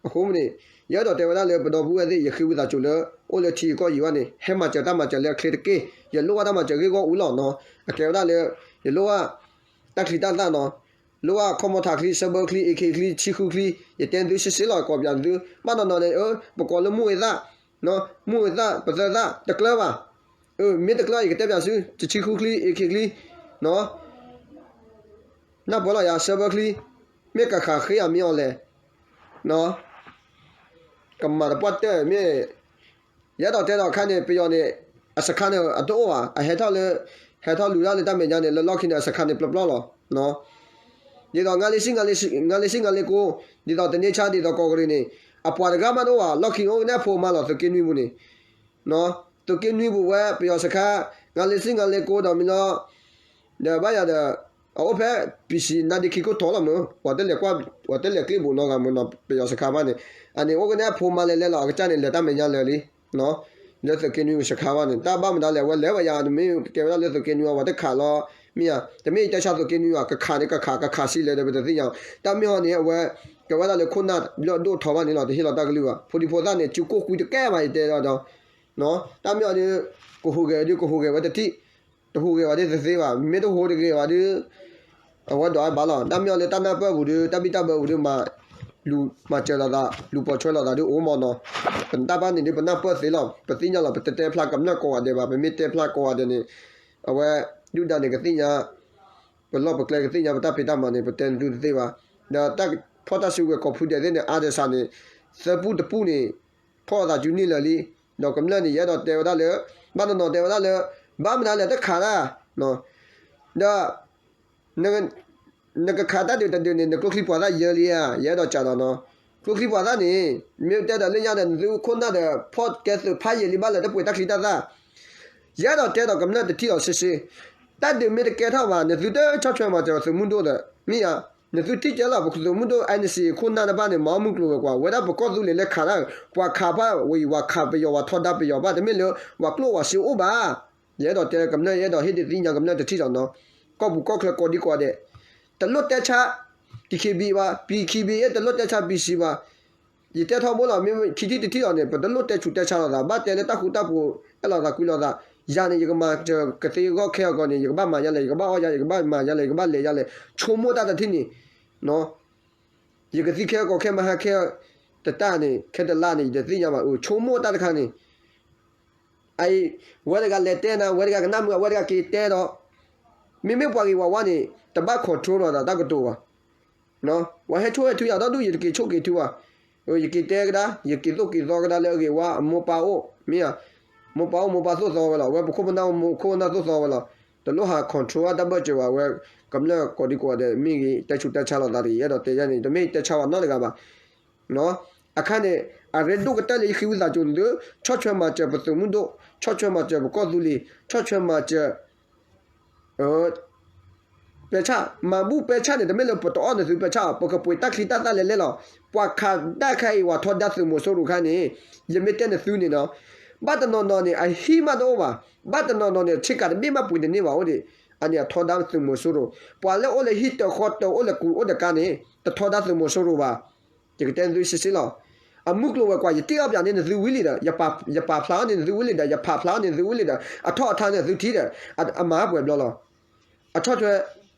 အဃိန့ၣ် ယအဲၣ်ဒိးတဲဝဲဒၣ်လၢပဒီပုၢ်ဝဲၢ်သ့ၣ် ယဃ့ဝံသးစူၤလၢ အိၣ်လၢထံကီၢ်အံၤဝဲန့ၣ် ဟဲမၤစၢၤတၢ်မၤစၢၤလၢအချ့တက့ၢ်. ယလိၣ်ဘၣ်တၢ်မၤစၢၤဂ့ၢ်ဂီၢ်အူလီၤနီၤ. အကဲဝဲဒၣ်လၢ ယလိၣ်ဘၣ် တၢ်ချံတၢ်သၣ်နီၤ. လိၣ်ဘၣ်ခီမီထးချံ ဆၢဘၢချံ အ့ခ့ချံ ဆံဃုချံ ယတဲသုရှဲရှဲလီၤ ကိးပၠးသု ဘၣ်နီၤနီၤန့ၣ် ပကိးလၢမူအ့သၣ် မူအ့သၣ် ပသၢသၣ် တကျၢၤဘၣ်. မ့ၢ်တကျၢၤ ယကတဲပၠးသု တဆံဃုချံ အ့ခံချံ, နၢ်ပၢၢ်လီၤယၤ ဆၢဘၢချံ, မ့ၢ်ကဃးဃ့အမ့ၢ်အီၤလဲၣ်, ကမၤတပှၢ်တၢၢ်မ့ၢ်, ယအဲၣ်ဒိးတဲဒီးခါန့ၣ် ပယီၤန့ၣ် အစခါန့ၣ် အတအိၣ်ဘၣ်, အဟဲထီၣ်လၢ, ဟဲထီၣ်လူၤတၢ်လၢတၢ်မဲာ်ညါန့ၣ် လၢလီၢ်ခံန့ၣ် အစခါန့ၣ်ပျီပျီလီၤ. ဒ်သိး ငါးလေးဆံ, ငါးလေးဆံ, ငါးလေးဆံ, ငါးလေးကိုး, ဒ်သိးတန့ဆါ ဒ်သိးကီးကရံၣ်န့ၣ် အပှၤတဂၤမးတအိၣ်ဘၣ်, လီၢ်ခံအိၣ်ကနဲဖိမါလီၤ သုးက့နွံပူၤန့ၣ်, သုးက့နွံပူၤဝဲ ပယီၤစခါ, ငါးလေးဆံ, ငါးလေးကိုးဒီးမ့ၢ်လီၤ, ဒီးဘၣ်ယၤဒီး အအိၣ်ဖဲ ပံၤစံး နါဒ့ခံခိၣ်ထီလီၤမး, ပှၤတလဲၤကွၢ်, ပှၤတလဲၤကျ့ၣ်ဘိးနီတဂၤမးနီၤ ပယီၤစခါဘၣ်န့ၣ်, အန့ၣ်အိၣ်ကနဲဖိမါလဲၤလဲၤလီၤ အကစၢ်န့ၣ် လဲၤတၢ်မဲာ်ညါလၢာ်လံ လၢသုးက့နွံစခါဘၣ်န့ၣ် တၢ်ဘၣ်မတၤလဲၣ် အဝဲလဲၤဝဲယၤ တမ့ၢ်ကဲဝဲဒၣ်လၢသုးက့နွံအဝဲတခးလီၤ, မ့ၢ်ဧါ, တမ့ၢ်ယတဲဆါသုးက့နွံဘၣ် ကခးန့ၣ် ကခး, ကခးစံးလဲၣ်ဒီး ပတသ့ၣ်ညါ, တၢ်မ့ၢ်ဟီန့ၣ် အဝဲ ကဲဝဲဒၣ်လၢခိၣ်နၢ်လၢအဒိၣ်ထီဘၣ်န့ၣ်လီၤ တဟ့ၣ်လီၤတၢ်ကလုၢ်ဘၣ်, ဖိဒံဖိသၣ်န့ၣ် စုကိၢ်ကွံတကဲဘၣ် ယတဲဒီး တၢ်မ့ၢ်အီၤဒီး ကဟူးဂဲၤဒီး ကဟူးဂဲၤဝဲတထံၣ်, တဟူးဂဲၤဘၣ်ဒီးတသ့ဘၣ်, မ့ၢ်တဟူးတဂ့ၤဘၣ်ဒီး အဝဲဒိးအါဘၣ်လီၤ. တၢ်မ့ၢ်အီၤလၢတၢ်နၢ်ပၢၢ်ပူၤဒီး တၢ်ဘံၣ်တၢ်ဘၢပူၤဒီး မၤလူၤမၤစၢၤလိာ်သး လူၤပိာ်ထွဲလိာ်သးဒီးအိၣ်မးနီၤ, ပတၢ်ဘၣ်န့ၣ်ဒီး ပနၢ်ပၢၢ်သ့လီၤ, ပသ့ၣ်ညါလီၤ, ပတတဲဖျါကမျၢၢ်ကိးဂၤဒဲးဘၣ်, ပမ့ၢ်တဲဖျါကိးဂၤဒဲးန့ၣ် အဝဲ ဒုၣ်ဒါန့ၣ်ကသ့ၣ်ညါ, ပလီၢ်ပကျဲကသ့ၣ်ညါ ပတၢ်ဖံးတၢ်မၤန့ၣ် ပတဲနသုတသ့ဘၣ်, ဒီးတၢ်ဖီၣ်တၢ်စုကဝဲၤကိးဖုဒဲးသ့ၣ်န့ၣ် အါဒၢးစးန့ၣ် သၢပူၣ်တပူၣ်န့ၣ် ဖီၣ်သးစုန့ၣ်လၢာ်လံ, ဒီးကမျၢၢ်န့ၣ် ယအဲၣ်ဒိးတဲဝဲဒၣ်လၢ ဘၣ်တနီၤတဲဝဲဒၣ်လၢ ဘၣ်မနုၤလဲၣ်တခးတၢ်, ဒီး နကခးတၢ်ဒုးတဒုးန့ၣ် နကျိချံပှၤသၣ်ယၢလံဧါ, ယအဲၣ်ဒိးစံးဒီးနီၤ, ကျိချံပှၤသၣ်န့ၣ် မ့ၢ်တဲဒီးလၢညါဒီး နသုခိၣ်နၢ်ဒီး ဖီၣ်ကဲသုးဖးယံာ်လံ ဘၣ်လၢတပှ့ၤတၢ်ချံတၢ်သၣ်, ယအဲၣ်ဒိးတဲဒီးကမျၢၢ်တထံၣ်လီၤစ့စ့, တၢ်ဒုးမ့ၢ်တကဲထီၣ်ဘၣ် နသုတဆီၣ်ထွဲမၤစၢၤသုးမုၢ်ဒိၣ်ဒီး မ့ၢ်ဧါ, နသုထံၣ်ကဲလီၤ ပသုးမုၢ်ဒိၣ် NCA ခိၣ်နၢ်တဖၣ်န့ၣ် မၤအီၣ်မုၢ်ကျိၤဝဲၤကွာ် ဝဲဒၣ်ပကီၢ်သူလ့ၤလၢခးတၢ်, ပှၤခးဖးဝံၤ ပှၤခးပယီၤ ပှၤထီဒါပယီၤဘၣ် တမ့ၢ်လၢ ပှၤကျိၣ်ပှၤစ့အိၣ်ဘၣ်, ယအဲၣ်ဒိးတဲကမျၢၢ် ယအဲၣ်ဒိးဟ့ၣ်ဒုးသ့ၣ်ညါကမျၢၢ်တထံၣ်လီၤနီၤ, ကီၢ်ပူၤကီၢ်ချၢကိးဒံကိးဂၤဒဲး, တလိၣ်တဲဆါ DKB ဘၣ်, DKB တလိၣ်တဲဆါ ပံၤစံးဘၣ်, ယတဲထီဘိလီၤ မ့ၢ်ခံထံၣ်တထံၣ်လီၤန့ၣ် ပတလိၣ်တဲဆူးတဲဆါလိာ်သး ဘၣ်တဲလၢတၢ်ဃူတၢ်ဖိး အဲၣ်လိာ်သးကွံလိာ်သး, ယၤန့ၣ် ယကမၤစၢၤကသ့အဂီၢ်ခဲအဂီၢ်န့ၣ် ယကဘၣ်မၤယါလဲၣ် ယကဘၣ်အီၣ်ယါ ယကဘၣ်မၤယါလဲၣ် ယကဘၣ်လဲၤယါလဲၣ် ဆိကမိၣ်တၢ်တထံၣ်န့ၣ် ယကသံခဲကီးခဲမဟါခဲ တတၢ်န့ၣ် ခဲတလါန့ၣ် ယတသ့ၣ်ညါဘၣ် အဆိကမိၣ်တၢ်တခါန့ၣ် အအံၤ ဝဲတဂၤလဲၤတဲနၤ ဝဲတဂၤကနၣ်မုာ် အဝဲတဂၤက့ၤတဲဒီး မ့မ့ၢ်ပှၤဂ့ၤဝဲဝါန့ၣ် တဘၣ် control လိာ်သးတၢ်ကတိၤဘၣ်. ပှၤဟဲဆိၣ်ဟဲထုယၤဒီဒူၣ် ယတက့ၤဆိၣ်က့ၤထုဘၣ်. ယက့ၤတဲကဒါ ယက့ၤသိၣ်က့ၤသီကဒါလၢအဂ့ၤဝါ အမိၢ်ပၢ်အိၣ် မ့ၢ်ဧါ. မိၢ်ပၢ်အိၣ်မိၢ်ပၢ်သိၣ်သီဝဲလီၤ. ဝဲပခိၣ်ပနၢ်အိၣ်ခိၣ်ပနၢ်သိၣ်သီဝဲလီၤ. တလိၣ်ဟး control တၢ်ဘၢၣ်စၢၤဘၣ် ဝဲကမျၢၢ်ကိးဒံကိးဂၤဒဲးမ့ၢ်ဂ့ၤ တဲဆူးတဲဆါလိာ်သးတဂ့ၤ ယအဲၣ်ဒိးတဲယါန့ၣ် တမ့ၢ်တဲဆါဝဲနီတဂၤဘၣ်. အခါန့ၣ် အရ့ဒိၣ်ကတၢၢ်လၢယဃ့ဝံသးစူၤသု ဆီၣ်ထွဲမၤစၢၤပသုးမုၢ်ဒိၣ် ဆီၣ်ထွဲမၤစၢၤပကီၢ်သူလ့ၤ ဆီၣ်ထွဲမၤစၢၤ ပဲဆၣ် မၤဘူၣ်ပဲဆၣ်န့ၣ် တမ့ၢ်လၢပတအီၣ်နသုပဲဆၣ် ပကပှ့ၤတၢ်ချံတၢ်သၣ်လဲၤလဲၤလီၤ. ပှၤခးဒၣ်ခဲအံၤ ပှၤထီဒါသုးမီၤစိရိၤခါန့ၣ် ယမ့ၢ်တဲနသုန့ၣ်နီၤ ဘၣ်တနီၤနီၤန့ၣ် အဟံၣ်မးတအိၣ်ဘၣ်. ဘၣ်တနီၤနီၤန့ၣ် ဆ့ကၤတဘ့ၣ်မးပှ့ၤတန့ၢ်ဘၣ်အိၣ်ဒံး အန့ၣ်အထီဒါသုးမီၤစိရိၤ ပှၤလၢအိၣ်လၢဟံၣ်တၢၤဃီတၢၤအိၣ်လၢကူအိၣ်တကါန့ၣ် တထီဒါသုးမီၤစိရိၤဘၣ်. ယကတဲနသုဆ့ဆ့လီၤ. အမုၢ်ကျိၤဝဲၤကွာ် ယတ့အီၣ်ပၠးန့ၢ်နသုဝံၤလံဒီး ယပာ်ဖျါအီၤန့ၢ်နသုဝံၤလံဒီး ယပာ်ဖျါအီၤန့ၢ်နသုဝံၤလံဒီး အထီၣ်အထါန့ၢ်နသုထံၣ်ဒီး အမၤပှဲၤဘျီလီၤ. အဆီၣ်ထွဲ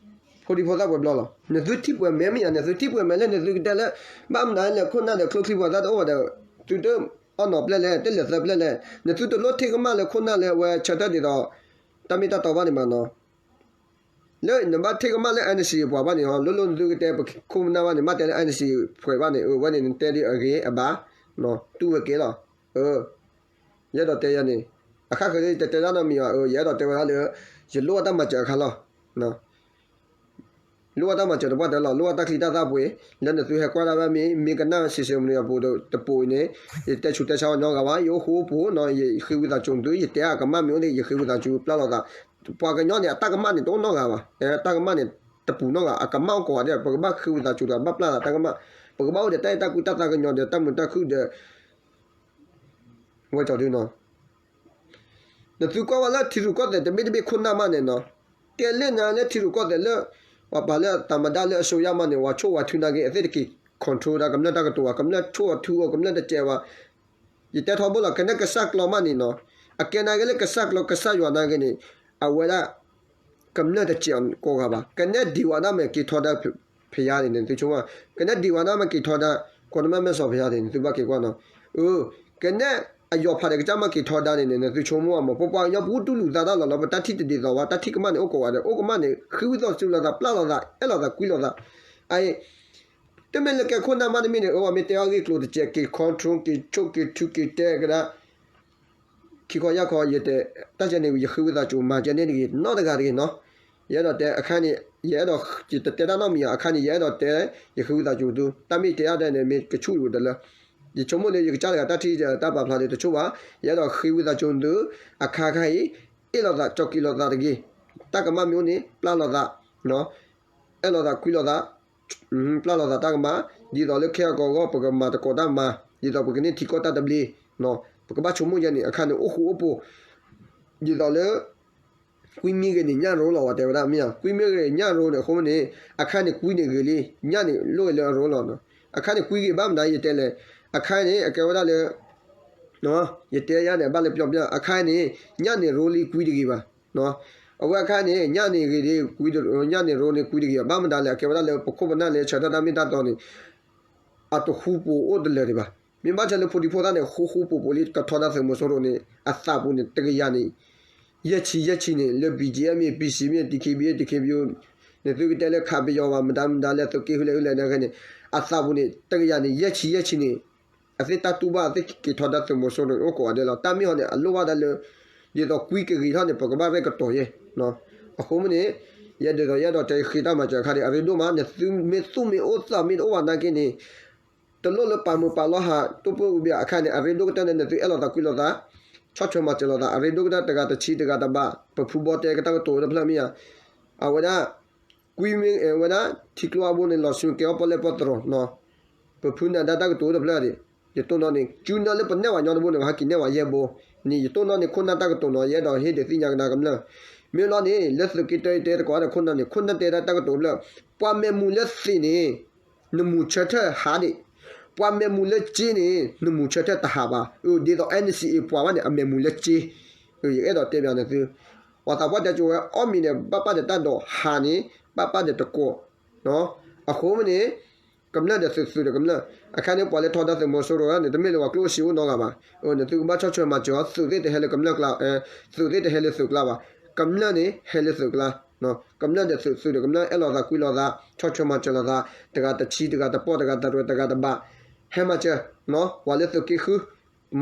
ဖိဒံဖိသၣ်ပှဲၤဘျီလီၤ. နသုထံၣ်ပှဲၤမဲာ်မ့ၢ်ဧါ နသုထံၣ်ပှဲၤမဲာ်လၢနသုကတဲလၢ ဘၣ်မနုၤလၢခိၣ်နၢ်ဒီးကျိချံပှၤသၣ်တအိၣ်ဘၣ်ဒီး သုတအီၣ်နီၤပျဲလဲၣ် တလဲၤသၢပျဲလဲၣ် နသုတလိၣ်ထံၣ်ကမၣ်လၢခိၣ်နၢ်လၢအဝဲဆၢထၢၣ်ဒ်သိး တၢ်မ့ၢ်တၢ်တီဘၣ်န့ၣ်မးနီၤ လၢနဘၣ်ထံၣ်ကမၣ်လၢ NCA ပှၤဘၣ်န့ၣ်ဟီ လိၣ်လိၣ်နသုကတဲပခိၣ်ပနၢ်ဘၣ်န့ၣ် မ့ၢ်တဲလၢ NCA ပှဲၤဘၣ်န့ၣ် အဝဲန့ၣ်နတဲဒ်အဂ့ၤအဘၣ် တူၢ်ဝဲက့ၤလီၤ. ယအဲၣ်ဒိးတဲယၤန့ၣ် အခါဃၢၤလၢယတတဲတၢ်နီတမံၤဘၣ် ယအဲၣ်ဒိးတဲဝဲဒၣ်လၢ ယလိၣ်ဘၣ်တၢ်မၤစၢၤအခါလီၤ. လိၣ်ဘၣ်တၢ်မၤစၢၤတပှၢ်တၢၢ်လီၤ လိၣ်ဘၣ်တၢ်ချံတၢ်သၣ်ပှ့ၤ လၢနသုဟဲကွၢ်ဒၣ်ဝဲမ့ၢ် မ့ၢ်ကနၣ် social media ပူၤတပူၤန့ၣ် ယတဲဆူးတဲဆါဝဲနီတဂၤဘၣ် ယအိၣ်ဃူအိၣ်ဖိးနီၤ ယဃ့ဝံသးစူၤသု ယတဲအကမၣ်မ့ၢ်အိၣ်န့ၣ် ယဃ့ဝံသးစူၤပျၢ်လိာ်သး ပှၤကညီန့ၣ် အတၢ်ကမၣ်န့ၣ် တအိၣ်နီတဂၤဘၣ် တၢ်ကမၣ်န့ၣ် တပူၤနီတဂၤ အကမၣ်အိၣ်ကိးဂၤဒဲး ပကဘၣ်ဃ့ဝံသးစူၤဒီး ဘၣ်ပျၢ်သးတၢ်ကမၣ် ပကဘၣ်အိၣ်ဒီးတၢ်အဲၣ်တၢ်ကွံတၢ်သးကညီၤဒီး တၢ်မုာ်တၢ်ခုၣ်ဒီး ဝဲကၠီဒုနီၤ နသုကွၢ်ဝဲလၢထံရူၢ်ကီၢ်သဲးတဘ့ၣ်တဘ့ၣ်ခိၣ်နၢ်မးန့ၣ်နီၤ တဲလၢနၤလၢထံရူၢ်ကီၢ်သဲးလၢ ပှၤပာ်လၢတၢ်မၤဒါလၢအစိယါမးန့ၣ် ဝဲဆိၣ်ဝဲထုနာ်က့ အသ့ၣ်တက့ၤ control ဒၣ်ကမျၢၢ်တၢ်ကတိၤဘၣ် ကမျၢၢ်ဆိၣ်ဝဲထုအီၤ ကမျၢၢ်တစဲးဘၣ် ယတဲထီဘိလီၤ ကနဲကစၢ်ကျီမးန့ၣ်နီၤ အကဲနာ်က့လၢကစၢ်ကျီကစၢ်ယွၤနာ်က့န့ၣ် အဝဲဒၣ် ကမျၢၢ်တစဲးကိးဂၤဘၣ် ကနဲဒံးဝဲဒၣ်မ့ၢ်က့ၤထီဒါ ဖယါန့ၣ် နသုဆိကမိၣ် ကနဲဒံးဝဲဒၣ်မ့ၢ်က့ၤထီဒါ ကွီၢ်နမဲၢ်မဲၢ်စီၤဖယါန့ၣ် နသုဘၣ်က့ၤကွၢ်နီၤ အ ကနဲ အယီၤဖးဒီးကစၢ်မၤက့ၤထီဒါန့ၣ်န့ၣ် နသုဆိကမိၣ်အမး ပပှၤကညီပူတူၢ်လိာ်သးတၢ်လီၤလီၤ ပတၢ်ထံၣ်တဒ်သိးဘၣ် တၢ်ထံၣ်ကမၣ်န့ၣ်အိၣ်ကိးဂၤဒဲး အိၣ်ကမၣ်န့ၣ် ဃ့ဝံသးစူၤလိာ်သး ပျၢ်လိာ်သး အဲၣ်လိာ်သး ကွံလိာ်သး အအံၤ တမ့ၢ်လၢကဲခိၣ်နၢ်မးတမ့ၢ်န့ၣ် အဝဲမ့ၢ်တဲအီၤဂ့ၢ်ကျိၤတစဲး က့ၤ control က့ၤဆိၣ်က့ၤထုက့ၤတဲကဒါ ခံခီယၢ်ခီ ယတဲ တၢ်ကဲန့ၣ် ယဃ့ဝံသးစူၤ မၤကဲန့ၣ်တဂ့ၤ နီတဂၤတဂ့ၤနီၤ ယအဲၣ်ဒိးတဲအခါန့ၣ် ယအဲၣ်ဒိး ယတတဲတၢ်နီတမံၤဧါ အခါန့ၣ် ယအဲၣ်ဒိးတဲ ယဃ့ဝံသးစူၤသု တၢ်မ့ၢ်တဲအါတဲန့ၣ် မ့ၢ်ကဆူၣ်ဒိၣ်တလၢ ယဆိကမိၣ်လၢယကစၢ်တဂၤတၢ်ထံၣ်တၢ်ပာ်ဖျါဒီးတဆိၣ်ဘၣ် ယအဲၣ်ဒိးဃ့ဝံသးစူၤသု အခါခါအံၤ အ့ၣ်လိာ်သး ကၠီက့ၤလိာ်သးတဂ့ၤ တၢ်ကမၣ်မ့ၢ်အိၣ်န့ၣ် ပျၢ်လိာ်သး အဲၣ်လိာ်သး ကွံလိာ်သး ပျၢ်လိာ်သးတၢ်ကမၣ် ဒ်သိးလၢခဲအကီၢ်အဂီၢ် ပကမၤသကိးတၢ်မၤ ဒ်သိးပကန့ၢ်ထံကီၢ်တၢ်သဘျ့ ပကဘၣ်ဆိကမိၣ်ယဲန့ၣ် အခါန့ၣ် အိၣ်ဃူအိၣ်ဖိး ဒ်သိးလၢ ကွံမ့ၢ်ဂ့ၤန့ၣ် ညၣ်ရိလီၤ ဝဲတဲဝဲဒၣ်မ့ၢ်ဧါ ကွံမ့ၢ်ဂ့ၤညၣ်ရိန့ၣ် အဃိန့ၣ် အခါန့ၣ် ကွံန့ၣ်ဂ့ၤလံ ညၣ်န့ၣ် လိၣ်ဂ့ၤလၢအရိလီၤ အခါန့ၣ် ကွံဂ့ၤဘၣ်မနုၤ ယတဲလဲၣ် အခါန့ၣ် အကဲဝဲဒၣ်လၢ ယတဲယါန့ၣ် ဘၣ်လၢပျီပျီ အခါန့ၣ် ညၣ်န့ၣ်ရိလံ ကွံတဂ့ၤဘၣ် အဝဲအခါန့ၣ် ညၣ်န့ၣ်ဂ့ၤဒီး ကွံ ညၣ်န့ၣ်ရိန့ၣ် ကွံတဂ့ၤဘၣ် ဘၣ်မနုၤလဲၣ် အကဲဝဲဒၣ်လၢ ပခိၣ်ပနၢ်လၢဆၢထၢၣ်တၢ်မ့ၢ်တၢ်တီန့ၣ် အတဃူပူၤအိၣ်တလၢာ်ဒံးဘၣ်. မ့ၢ်ဘၣ်ဆၣ်လၢဖိဒံဖိသၣ်န့ၣ် ဃူဃူပူၤပူၤလံ ကထီဒါသုးမီၤစိရိၤန့ၣ် အသးပူၤန့ၣ် တကယၤန့ၣ် ယဲၢ်ဆံယဲၢ်ဆံန့ၣ် လၢ ဘီကၠ့အမ့ၢ် ပံစံမ့ၢ် တံခ့ဘံ တံခ့ဘံ နသုကတဲလၢခးပယီၤဘၣ် မတၤမတၤလၢသုးက့ဃုလဲၣ်အုလဲၣ်န့ၣ် အသးပူၤန့ၣ် တကယၤန့ၣ် ယဲၢ်ဆံယဲၢ်ဆံန့ၣ် အသ့ၣ်တၢ်တူၢ်ဘၣ် အသ့ၣ်က့ၤထီဒါသုးမီၤစိရိၤန့ၣ် အိၣ်ကိးဂၤဒဲးလီၤ. တၢ်မ့ၢ်ဟီန့ၣ် အလိၣ်ဘၣ်ဒၣ်လၢ ဒ်သိးကွံကဂ့ၤထီၣ်န့ၣ် ပကဘၣ်ရဲၣ်ကတီၤယဲၢ် အဃိမ့ၢ်န့ၣ် ယဲဒ်သိးယအဲၣ်ဒိးတဲဃ့တၢ်မၤစၢၤအခါဒီး အရ့ဒိၣ်မး နသုမ့ၢ်သူၣ်မ့ၢ်အိၣ်သးမ့ၢ်တအိၣ်ဘၣ်နာ်က့န့ၣ် တလိၣ်လၢပာ်မုာ်ပာ်လီၤဟး တိၢ်ပၢၢ်အူဘ့ၣ်အခါန့ၣ် အရ့ဒိၣ်ကတၢၢ်န့ၣ် နသုအဲၣ်လိာ်သးကွံလိာ်သး ဆီၣ်ထွဲမၤစၢၤလိာ်သး အရ့ဒိၣ်ကတၢၢ်တဂၤတဆံတဂၤတဘး ပဖုဘီတဲကတၢ်ကတိၤတဖျၢၣ်မ့ၢ်ဧါ အဝဲဒၣ် ကွံမ့ၢ်ဝဲဒၣ် ထံကျိအဘိန့ၣ် လီၤဆူကဲအီၣ်ပီၣ်လဲၣ်ပီၣ်တရီၤနီၤ ပဖုနၤဒါတၢ်ကတိၤတဖျၢၣ်ဒံး ယတိၢ်နီၣ်န့ၣ် ကၠူနၢလၢပနဲၣ်ဝဲညီတဘိန့ၣ် ဟဲက့ၤနဲၣ်ဝဲယဲၢ်ဘိ န့ၣ် ယတိၢ်နီၣ်န့ၣ် ခိၣ်နၢ်တၢ်ကတိၤနီၤ ယအဲၣ်ဒိးဟ့ၣ်ဒုးသ့ၣ်ညါကဒါကမျၢၢ် မ့ၢ်လီၤန့ၣ် လၢသုးက့တၢတဲတကိးဒီးခိၣ်နၢ်န့ၣ် ခိၣ်နၢ်တဲဒၣ်တၢ်ကတိၤတဖျၢၣ် ပှၤမဲာ်မူလၢသ့ၣ်န့ၣ် နမူဆၢထၢၣ်ဟးဒံး ပှၤမဲာ်မူလၢစ့န့ၣ် နမူဆၢထၢၣ်တဟးဘၣ် ဒ်သိး NCA ပှၤဘၣ်န့ၣ် အမဲာ်မူလၢစ့ ယအဲၣ်ဒိးတဲဘၣ်နသု ပှၤသးပှၢ်တဲကၠိဝဲ အီၣ်မံၤန့ၣ် ဘၣ်ပာ်ဒီးတၢ်ဒိး ဟးန့ၣ် ဘၣ်ပာ်ဒီးတကိး အဃိမ့ၢ်န့ၣ် ကမျၢၢ်ဒီးသုးသုးဒီးကမျၢၢ် အခါန့ၣ် ပှၤလၢထီဒါသုးမီၤစိရိၤန့ၣ် တမ့ၢ်လၢပှၤကျိၣ်စ့အိၣ်နီတဂၤဘၣ် နသုကဘၣ်ဆီၣ်ထွဲမၤစၢၤအီၤ သုးသ့ၣ်တဟဲလၢကမျၢၢ်ကျါ သုးသ့ၣ်တဟဲလၢသုးကျါဘၣ် ကမျၢၢ်န့ၣ် ဟဲလၢသုးကျါ ကမျၢၢ်ဒီးသုးသုးဒီးကမျၢၢ် အဲၣ်လိာ်သးကွံလိာ်သး ဆီၣ်ထွဲမၤစၢၤလိာ်သး တဂၤတဆံ တဂၤတပီၣ် တဂၤတရဲၣ် တဂၤတဘး ဟဲမၤစၢၤ ပှၤလၢသုးက့ဃု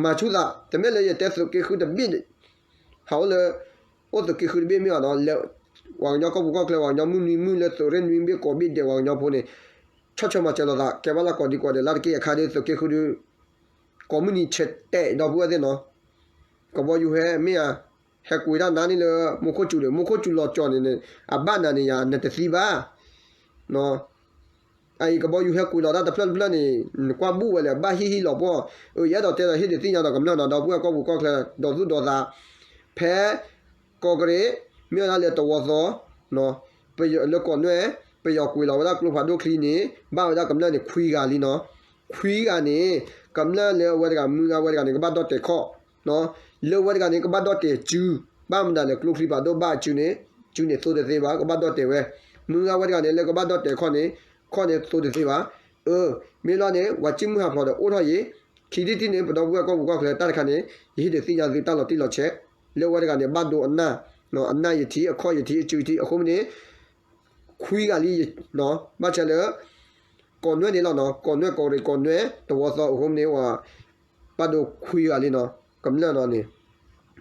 မၤဆူၣ်သး တမ့ၢ်လၢယတဲသုးက့ဃုတဘ့ၣ် ဟးအိၣ်လၢ အိၣ်သုးက့ဃုတဘ့ၣ်မ့ၢ်အီၤနီၤ လၢ ပှၤကညီကီၢ်ပူၤကီၢ်ချၢ ပှၤကညီမုၢ်နွံမုၢ်လၢသုးရ့ၣ်နွံဘ့ၣ်ကိးဘ့ၣ်ဒဲး ပှၤကညီဖိန့ၣ် ဆီၣ်ထွဲမၤစၢၤလိာ်သး ကဲဘၣ်လၢကိးဒံကိးဒဲးလၢတက့ၢ်အခါဒီးသုးက့ဃုဒု ကိးမုၢ်နံၤဆဲးတဲာ်ဒီပုၢ်ဝဲၢ်သ့ၣ်နီၤ ကဘီယူၤဟဲမ့ၢ်ဧါ ဟဲကွံာ်တၢ်နါန့ၣ်လၢ မူခိၣ်စူၤဒီး မူခိၣ်စူၤလီၤကၠီၤန့ၣ်န့ၣ် အဘၣ်နၤန့ၣ်ယၤ နတသံဘၣ် အအံၤကဘီယူၤဟဲကွံာ်လီၤတၢ်တဖျၢၣ်တဖျၢၣ်န့ၣ် နကွၢ်ဘူၣ်ဝဲလၢ ဘၣ်ဟံၣ်ဟံၣ်လီၤပှီၢ် အယအဲၣ်ဒိးတဲဒီးဟ့ၣ်ဒုးသ့ၣ်ညါဒီးကမျၢၢ်နီၤ ဒီပုၢ်ဝဲၢ်ကီၢ်ပူၤကီၢ်ချၢ ဒီးသူၣ်ဒီးသး ဖဲ ကီၢ်ကရ့ၣ် မ့ၢ်ဝဲဒၣ်လၢတဝီသီ လၢကီးနွဲၣ် ပယီၤကွံာ်လီၤဝဲဒၣ်ကျိဖးဒိၣ်ချံန့ၣ် ဘၣ်ဝဲဒၣ်ကမျၢၢ်န့ၣ် ခွံဂၤလံနီၤ ခွံဂၤန့ၣ် ကမျၢၢ်လၢအဝဲတဂၤ မုၢ်ဂၤဝဲတဂၤန့ၣ် ကဘၣ်ဒီၣ်တဲာ်ခီၣ် လၢဝဲတဂၤန့ၣ် ကဘၣ်ဒီၣ်တဲာ်စု ဘၣ်မတၤလဲၣ် ကျိချံဖးဒိၣ်ဘၣ်အစုန့ၣ် စုန့ၣ်သိတသ့ဘၣ် ကဘၣ်ဒီၣ်တဲာ်ဝဲ မုၢ်ဂၤဝဲတဂၤန့ၣ် လၢကဘၣ်ဒီၣ်တဲာ်ခီၣ်န့ၣ် ခီၣ်န့ၣ်သိတသ့ဘၣ် အၢ မ့ၢ်လီၤန့ၣ် ပှၤစုမုၢ်ဟးဖျိးဒီးအိၣ်ထီၣ်ယံၤ ခံထံၣ်တထံၣ်န့ၣ် ပဒီပုၢ်ဝဲၢ်ကီၢ်ပူၤကီၢ်ချၢတၢ်တခါန့ၣ် ယဟ့ၣ်ဒုးသ့ၣ်ညါသုတၢ်လီၤတံၢ်လီၤဆဲး လၢဝဲတဂၤန့ၣ် ဘၣ်ဒိအနၢ် အနၢ်ယထံ အခီၣ်ယထံ အစုယထံ အဃိမ့ၢ်န့ၣ် ခွံဂၤလံ ဘၣ်ဆၣ်လၢ ကီးနွဲၣ်န့ၣ်လီၤနီၤ ကီးနွဲၣ် ကီးရ့ၣ် ကီးနွဲၣ် တဝီသီ အဃိမ့ၢ်န့ၣ် ပှၤဘၣ်ဒိခွံဂၤလံနီၤ ကမျၢၢ်နီၤန့ၣ်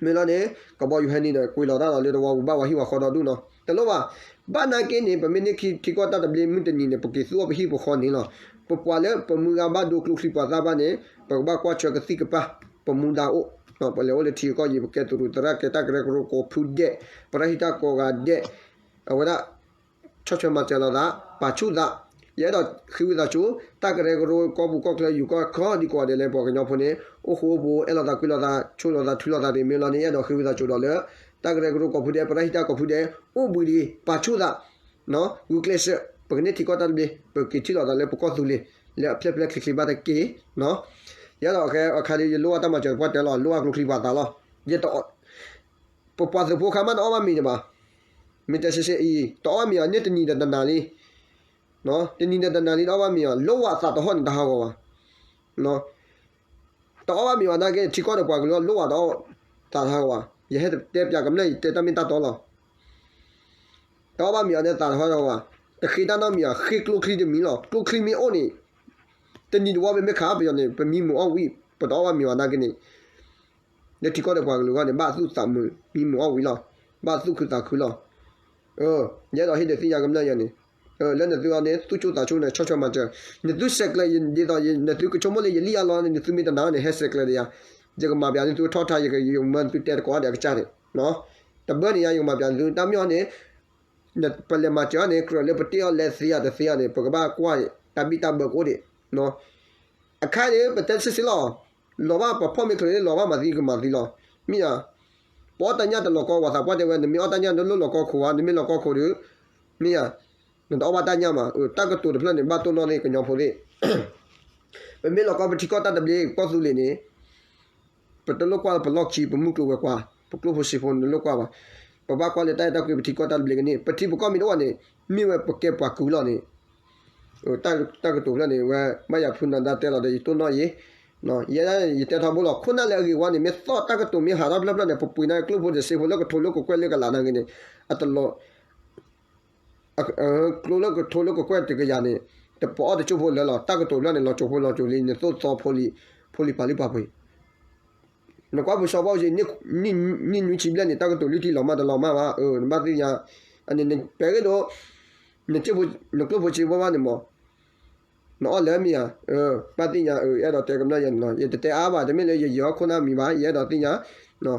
မ့ၢ်လီၤန့ၣ် ကဘီယူၤဟဲနံၤဒီး ကွံာ်လီၤတၢ်လီၤလၢတဝီပူၤဘၣ် ပှၤဟံၣ်ပှၤဃီဒီဒူၣ်နီၤ တလိၣ်ဘၣ် ဘၣ်နာ်က့န့ၣ် ပမ့ၢ်န့ၢ်ထံကီၢ်တၢ်သဘျ့မုၢ်တနံၤန့ၣ် ပက့ၤသူအီၤပဟံၣ်ပဃီန့ၣ်လီၤ ပပှၤလၢပမုၢ်ဂၤဘၣ်ဒိကျိချံပှၤသၣ်ဘၣ်န့ၣ် ပကဘၣ်ကွၢ်ဆၢကသံၣ်ကပၤ ပမူဒါအိၣ် ပလဲၤအိၣ်လၢထံကီၢ်ယံၤ ပကဲသရူးသရၣ် ကဲတၢ်ကရၢကရိကိးဖုဒဲး ပရဟံၣ်တၢ်ကိးဂၤဒဲး အဝဲဒၣ် ဆီၣ်ထွဲမၤစၢၤလိာ်သး ပာ်ဆူၣ်သး ယအဲၣ်ဒိးဃ့ဝံသးစူၤ တၢ်ကရၢကရိကီၢ်ပူၤကီၢ်ချၢ ယူၤကီၢ်ခီဒံးကိးဂၤဒဲးလၢပှၤကညီဖိန့ၣ် အိၣ်ဃူအိၣ်ဖိး အဲၣ်လိာ်သးကွံလိာ်သး ဆိၣ်လိာ်သးထုလိာ်သးတ့ၢ် မ့ၢ်လီၤန့ၣ် ယအဲၣ်ဒိးဃ့ဝံသးစူၤဒီးလၢ တၢ်ကရၢကရိကိးဖုဒဲး ပရဟံၣ်တၢ်ကိးဖုဒဲး အိၣ်ဘှံးဒံး ပာ်ဆူၣ်သး ဂုာ်ကျဲးစၢး ပကန့ၢ်ထံကီၢ်တၢ်သဘျ့ ပက့ၤထံၣ်လိာ်သးလၢပကီၢ်သူလ့ၤ လၢအဖျဲၣ်ဖျဲၣ်ချ့ချ့ဘၣ်တက့ၢ် ယအဲၣ်ဒိးအခါဒီး ယလိၣ်ဘၣ်တၢ်မၤစၢၤပှၢ်တဲလီၤ လိၣ်ဘၣ်ကျိချံပှၤသးလီၤ ယတ ပပှၤသုးဖိခါမးတအီၣ်ဘၣ်မ့ၤန့ၣ်ဘၣ် မ့ၢ်တဲရှဲရှဲအံၤ တအီၣ်ဘၣ်မ့ၤအီၤ န့ၢ်တနံၤဒီးတနၤလံ တနံၤဒီးတနၤလံတအီၣ်ဘၣ်မ့ၤအီၤ လိၣ်ဝဲအသးတဟီၣ်န့ၣ်တဟးဂီၤဘၣ် တအီၣ်ဘၣ်မ့ၤဘၣ်နာ်က့ ထံကီၢ်ဒီးပှၤကလုာ်အီၤ လိၣ်ဘၣ်တအီၣ်သးတဟးဂီၤဘၣ်. ယဟဲတဲပၠးကမျၢၢ် ယတဲတၢ်မ့ၢ်တၢ်တီလီၤ. တအီၣ်ဘၣ်မ့ၤအီၤန့ၣ် သးတဟးဂီၤဘၣ်. တဃ့တၢ်နီတမံၤဘၣ်, ဃ့ကျိချံတမံၤလီၤ. ကျိချံမ့ၢ်အိၣ်န့ၣ် တနံၤတဝီဘၣ်မ့ၢ်ခး ပယီၤန့ၣ် ပမံမုာ်အီၣ်ဝံၤ ပတအီၣ်ဘၣ်မ့ၤဘၣ်နာ်က့န့ၣ် လၢထံကီၢ်ဒီးပှၤကလုာ်အဂီၢ်န့ၣ် ဘၣ်သူၣ်သးမုာ် မံမုာ်အီၣ်ဝံၤလီၤ. ဘၣ်သူၣ်ခုသးခုလီၤ. ယအဲၣ်ဒိးဟ့ၣ်ဒုးသ့ၣ်ညါကမျၢၢ်ယၤန့ၣ်, လၢနသုအီၤန့ၣ် သူၣ်ကၠိသးကၠိန့ၣ် ဆီၣ်ထွဲမၤစၢၤ, နသုဆဲးကျိး ဒ်သိးနသုကဆိကမိၣ်လၢယလံၣ်အါလီၤန့ၣ် နသုမ့ၢ်တနာ်န့ၣ် ဟဲဆဲးကျိးဒီးယၤ, ယကမၤပၠးနသုထီၣ်ထါ ယကမၢနသုတဲသကိးဒီးအကစၢ်န့ၣ်, တဘၣ်န့ၣ်ယၤ ယကမၤပၠးနသု တၢ်မ့ၢ်အီၤန့ၣ် ပလဲၤမၤစၢၤအီၤန့ၣ် ကြၢးလၢပတ့အီၤလဲၤသ့ဧါတသ့ဧါန့ၣ် ပကဘၣ်ကွၢ်တၢ်ဘံၣ်တၢ်ဘၢကအိၣ်ဒံး, အခါန့ၣ် ပတဲဆ့ဆ့လီၤ, လီၤဘၣ်ပဖီၣ်မ့ၢ်ချုးန့ၣ် လီၤဘၣ်မၤသံကမၤသံလီၤ, မ့ၢ်ဧါ, ပအီၣ်တၢ်ညၣ်တလီၤကီ ပှၤသးပှၢ်တဲဝဲ နမ့ၢ်အီၣ်တၢ်ညၣ်နလိၣ်လီၤကီခိၣ်ဧါ, နမ့ၢ်လီၤကီခိၣ်ဒီး မ့ၢ်ဧါ, နတအီၣ်ဘၣ်တၢ်ညၣ်မး, တၢ်ကတိၤတဖျၢၣ်န့ၣ် ဘၣ်တိၢ်နီၣ်သ့ၣ်ကညီဖိသ့ၣ် ပမ့ၢ်လီၤကီပထံကီၢ်တၢ်သဘျ့ ကီၢ်သူလ့ၤန့ၣ် ပတလိၣ်ကွၢ်လၢပလီၢ်ခံ ပမုၢ်ကျိၤဝဲၤကွာ် ပကျိၣ်ဖိစ့ဖိန့ၣ် တလိၣ်ကွၢ်ဘၣ်, ပဘၣ်ကွၢ်လၢတၢ်အဲၣ်တၢ်ကွံပထံကီၢ်တၢ်သဘျ့ကန့ၣ် ပထံပကီၢ်မ့ၢ်တအိၣ်ဘၣ်န့ၣ် မ့ၢ်ဝဲပကဲပှၤကုၢ်လီၤန့ၣ် တၢ်ကတိၤဖျၢၣ်န့ၣ် ဝဲဘၣ်ယၤဖုနၤဒါတဲလီၤဒီး ယတိၢ်နီၣ်ယံၤ, ယဲဒၣ်ယတဲထီဘိလီၤ, ခိၣ်နၢ်လၢအဂ့ၤဝါန့ၣ် မ့ၢ်သီၣ်တၢ်ကတိၤမ့ၢ်ဟးထီၣ်ဖျၢၣ်ဖျၢၣ်န့ၣ် ပပှ့ၤန့ၢ်ကျိၣ်ဖိတစ့ဖိလၢကထိလၢကကွဲၢ်လၢကလးနာ်က့န့ၣ် အတလီၤ ကျိလၢကထိလၢကကွဲၢ်တကယၤန့ၣ် တပအီၣ်တကၠိၢ်ဖိလၢာ်လီၤ, တၢ်ကတိၤဖျၢၣ်န့ၣ် လီၤကၠိဖိလီၤကၠိလံ နသိၣ်သီဖိလံၤ ဖိလံၤပာ်လုၢ်ပာ်ပှ့ၤ နကွၢ်ပစီၤဘၣ်အူကၠံ နံၣ်နွံဆံဘျဲၣ်န့ၣ် တၢ်ကတိၤလုၢ်ထံလီၤမၢ်တလီၤမၢ်ဘၣ်, နဘၣ်သ့ၣ်ညါ, အန့ၣ် ပှဲၤဂ့ၤဒိၣ် နကျိၣ်ဖိစ့ဖိဘၣ်န့ၣ်မး နအီၣ်လၢမ့ၢ်ဧါ, ဘၣ်သ့ၣ်ညါ အဲၣ်ဒိးတဲကမျၢၢ်ယၤန့ၣ်လီၤ, ယတတဲအါဘၣ် တမ့ၢ်လၢယယီၤခိၣ်နၢ်မံၤဘၣ် ယအဲၣ်ဒိးသ့ၣ်ညါ,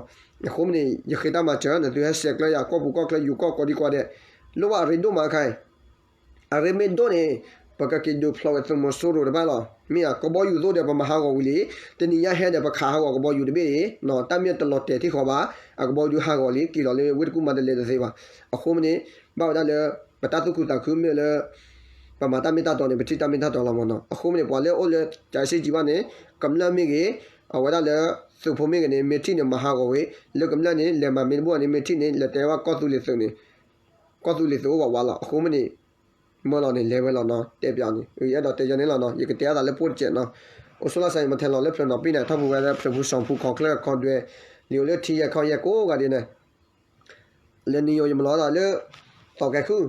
အဃိမ့ၢ်န့ၣ် ယဃ့တၢ်မၤစၢၤ နသုဟဲဆဲးကျၢယၤ ကီၢ်ပူၤကီၢ်ချၢ ယူၤကီၢ်ကိးဒံကိးဒဲး, လိၣ်ဘၣ်အရ့ဒိၣ်မးခါအံၤ အရ့မ့ၢ်ဒိၣ်န့ၣ် ပကက့ၤဒုးဖျိးဝဲသုးမီၤစိရိၤတဖၣ်လီၤ, မ့ၢ်ဧါ, ကဘီယူၤသိၣ်ဒီးပမၤဟးဂီၤဝံၤလံ, တနံၤညါဟဲဒီးပခးဟးဂီၤကဘီယူၤတဘ့ၣ်အံၤ, တၢ်မ့ၢ်တလီၤတဲာ်ထံၣ်ဃီဘၣ်, အကဘီယူၤဟးဂီၤလံ က့ၤလီၤလၢဝ့ၢ်တကူၣ်မၤတလဲၤတသ့ဘၣ်, အဃိမ့ၢ်န့ၣ် ဘၣ်ဝဲဒၣ်လၢ ပတၢ်သူၣ်ခုသးခုမ့ၢ်လၢ ပမၤတၢ်မ့ၢ်တၢ်တီန့ၣ် ပထံၣ်တၢ်မ့ၢ်တၢ်တီလီၤမးနီၤ, အဃိမ့ၢ်န့ၣ် ပှၤလၢအိၣ်လၢ ကၠၤစ့ကၠံဘၣ်န့ၣ် ကမျၢၢ်မ့ၢ်ဂ့ၤ, အဝဲဒၣ်လၢ သုးဖိမ့ၢ်ဂ့ၤန့ၣ် မ့ၢ်ထံၣ်န့ၣ် မၤဟးဂီၤဝံၤ လၢကမျၢၢ်န့ၣ် လဲၤမၤမ့ၢ်တဘၣ်န့ၣ် မ့ၢ်ထံၣ်န့ၣ် လဲၤတဲဘၣ်ကီၢ်သူလ့ၤသုးန့ၣ် ကီၢ်သူလ့ၤသုးအိၣ်ဝးဝးလီၤ, အဃိမ့ၢ်န့ၣ် မၢလီၤန့ၣ် လဲၤဝဲလီၤနီၤ, တဲပၠးန့ၣ် ယအဲၣ်ဒိးတဲယၤန့ၣ်လီၤနီၤ, ယကတဲအသးလၢပှိၢ်တစဲးနီၤ, အိၣ်ဆိလီၤစဲး ယမ့ၢ်ထဲလီၤလၢဖျၢၣ်နီၤပံၢ်န့ၣ် ထီၣ်ပူၤဝဲလၢဖျၢၣ်ပူၤ စီၤဖူ ခီၣ်ချၢၣ် ခီၣ်ဒွဲ လံာ်အိၣ်လၢထံယဲၢ်ခီယဲၢ်ကိးဂၤဒဲးန့ၣ် လၢနံၤယိၤယမၤလီၤသးလၢ သီကဲၤခုၣ်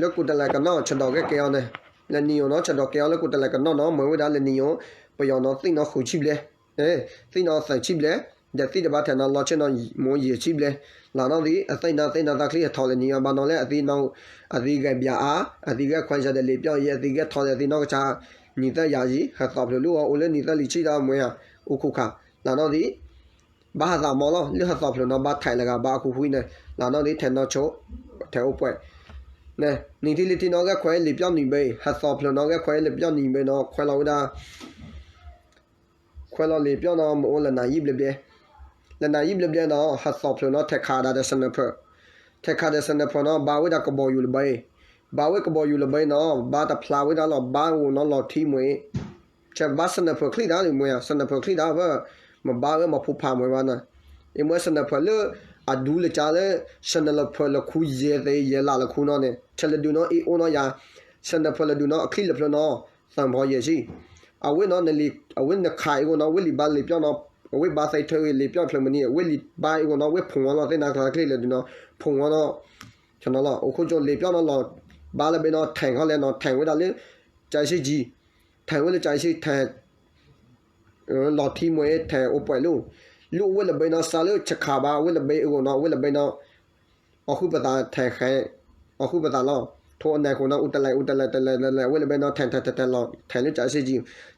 လၢကူတလဲကနီၣ် ဆဒိးကဲကဲအီၤန့ၣ်, လၢနံၤယိၤနီၤ ဆဒိးကဲအီၤလၢကူတလဲကနီၣ်နီၤ မ့ၢ်ဝဲဒၣ်လၢနံၤယိၤ ပယီၤနီၤ သံၣ်နီၤဃုာဆံဘျဲၣ်, သံၣ်နီၤသၢဆံဘျဲၣ်, ဒီးသံၣ်တဘၣ်ထဲနီၤ လီၤဆ့ၣ်နီၤ မိၢ်ယဲၢ်ဆံဘျဲၣ်, လၢနီၣ်သံ အသ့ၣ်နီၤသ့ၣ်နီၤသးချံ ဟဲထီၣ်လၢနံၤယိၤဘၣ်နီၤလၢ အသံ အသံဂဲၤဘၠၣ်အါ, အသံဂဲၤခွဲးစၢ်ဒီးလံာ်ပျီၣ်အံၤ အသံဂဲၤထီၣ်လၢအသံနီၢ်ကစၢ် နံၤသၢယၤယံၤ ဟဲသီၣ်ဖျိးလၢအီၤ အိၣ်လၢနံၤသၢလံာ်ဆံဒီးမ့ၢ်ဧါ, အိၣ်ခိၣ်ခါ, လၢနီၣ်သံ ဘၣ်ဟးသးမီၤလီၤ လၢဟဲသီၣ်ဖျိးနီၤ ဘၣ်ထဲးလၢဂၤ ဘၣ်အခိၣ်ဃံန့ၣ်, လၢနီၣ်သံ ထဲးနီၣ်ဆိ ထဲးအိၣ်ပှဲၤ, နံၤထံၣ်လံထံၣ်နီၤ ဂဲၤခွဲးလံာ်ပျီၣ်နံၤဘၣ်အံၤ ဟဲသီၣ်ဖျိးနီၤ ဂဲၤခွဲးလံာ်ပျီၣ်နံၤဘၣ်နီၤ ခွဲးလီၤဝဲဒၣ် ခွဲးလီၤလံာ်ပျီၣ်နီၤ မ့ၢ်အိၣ်လၢနၤယံာ်ဘျဲၣ်ဘျဲၣ်, လၢနၤယံာ်ဘျဲၣ်ဘျဲၣ်နီၤ ဟးသီၣ်ဖျိးနီၤ ထဲးခးဒၣ်ဒီး sniper, ထဲးခးဒီး sniper နီၤ ဘါဝဲဒၣ်ကဘီယူၤလၢဘၣ်အံၤ, ဘါဝဲကဘီယူၤလၢဘၣ်အံၤနီၤ ဘါတဖျါဝဲဒၣ်လီၤ ဘါအိၣ်နီၤ လီၤထံမ့ၢ် ဆဲးဘါ sniper ချံတၢ်လံမ့ၢ်ဧါ, sniper ချံတၢ်ဖဲ မ့ၢ်ဘါဝဲမ့ၢ်ဖိဖးမ့ၢ်ဘၣ်နီၤ, အံၤမ့ၢ် sniper လၢ အဒူလၢကၢ်လၢ sniper လၢခူယဲၢ်သ့ယဲၢ်လးလၢခူနီၤန့ၣ် ထဲးလၢဒုးနီၤ အံၤအိၣ်နီၤယၤ, sniper လၢဒုးနီၤ အချံလၢဖျၢၣ်နီၤ သၢဖီယဲၢ်ဆံ, အဝဲနီၤ အဝဲနခးအံၤအိၣ်နီၤ အဝဲလံာ်ဘါလံာ်ပျီၣ်နီၤ, အဝဲဘါသဲထၢဂ့ၤလံာ်ပျီၣ်ဖျၢၣ်မနုၤ အဝဲလံာ်ဘါအံၤအိၣ်နီၤ အဝဲဖုံဝီလီၤ သ့ၣ်နါကျါချံလၢဒုးနီၤ ဖုံဝီနီၤ လီၤ အိၣ်ခိၣ်ကၠိလံာ်ပျီၣ်နီၤ လီၤဘါလၢဘၣ်နီၤ ထဲးခီလဲၣ်နီၤ ထဲးဝဲဒၣ်လၢ ကၠၤစ့ကၠံ ထဲးဝဲလၢကၠၤစ့ ထဲး လီၤထံမ့ၢ်ထဲးအိၣ်ပှဲၤလီၤ, လၢအဝဲလၢဘၣ်နီၤ စးလၢဆခးဘၣ် အဝဲလၢဘၣ်အဂီၢ်နီၤ အဝဲလၢဘၣ်နီၤ အီၣ်ဃုာ်ပသးထဲးဃဲ အီၣ်ဃုာ်ပသးလီၤ, ထိးအနဲၣ်ဃိနီၤ အူတလဲ အူတလဲ တလဲ တလဲ အဝဲလၢဘၣ်နီၤ ထဲးထဲးထဲးထဲးလီၤ ထဲးလၢကၠၤစ့ကၠံ,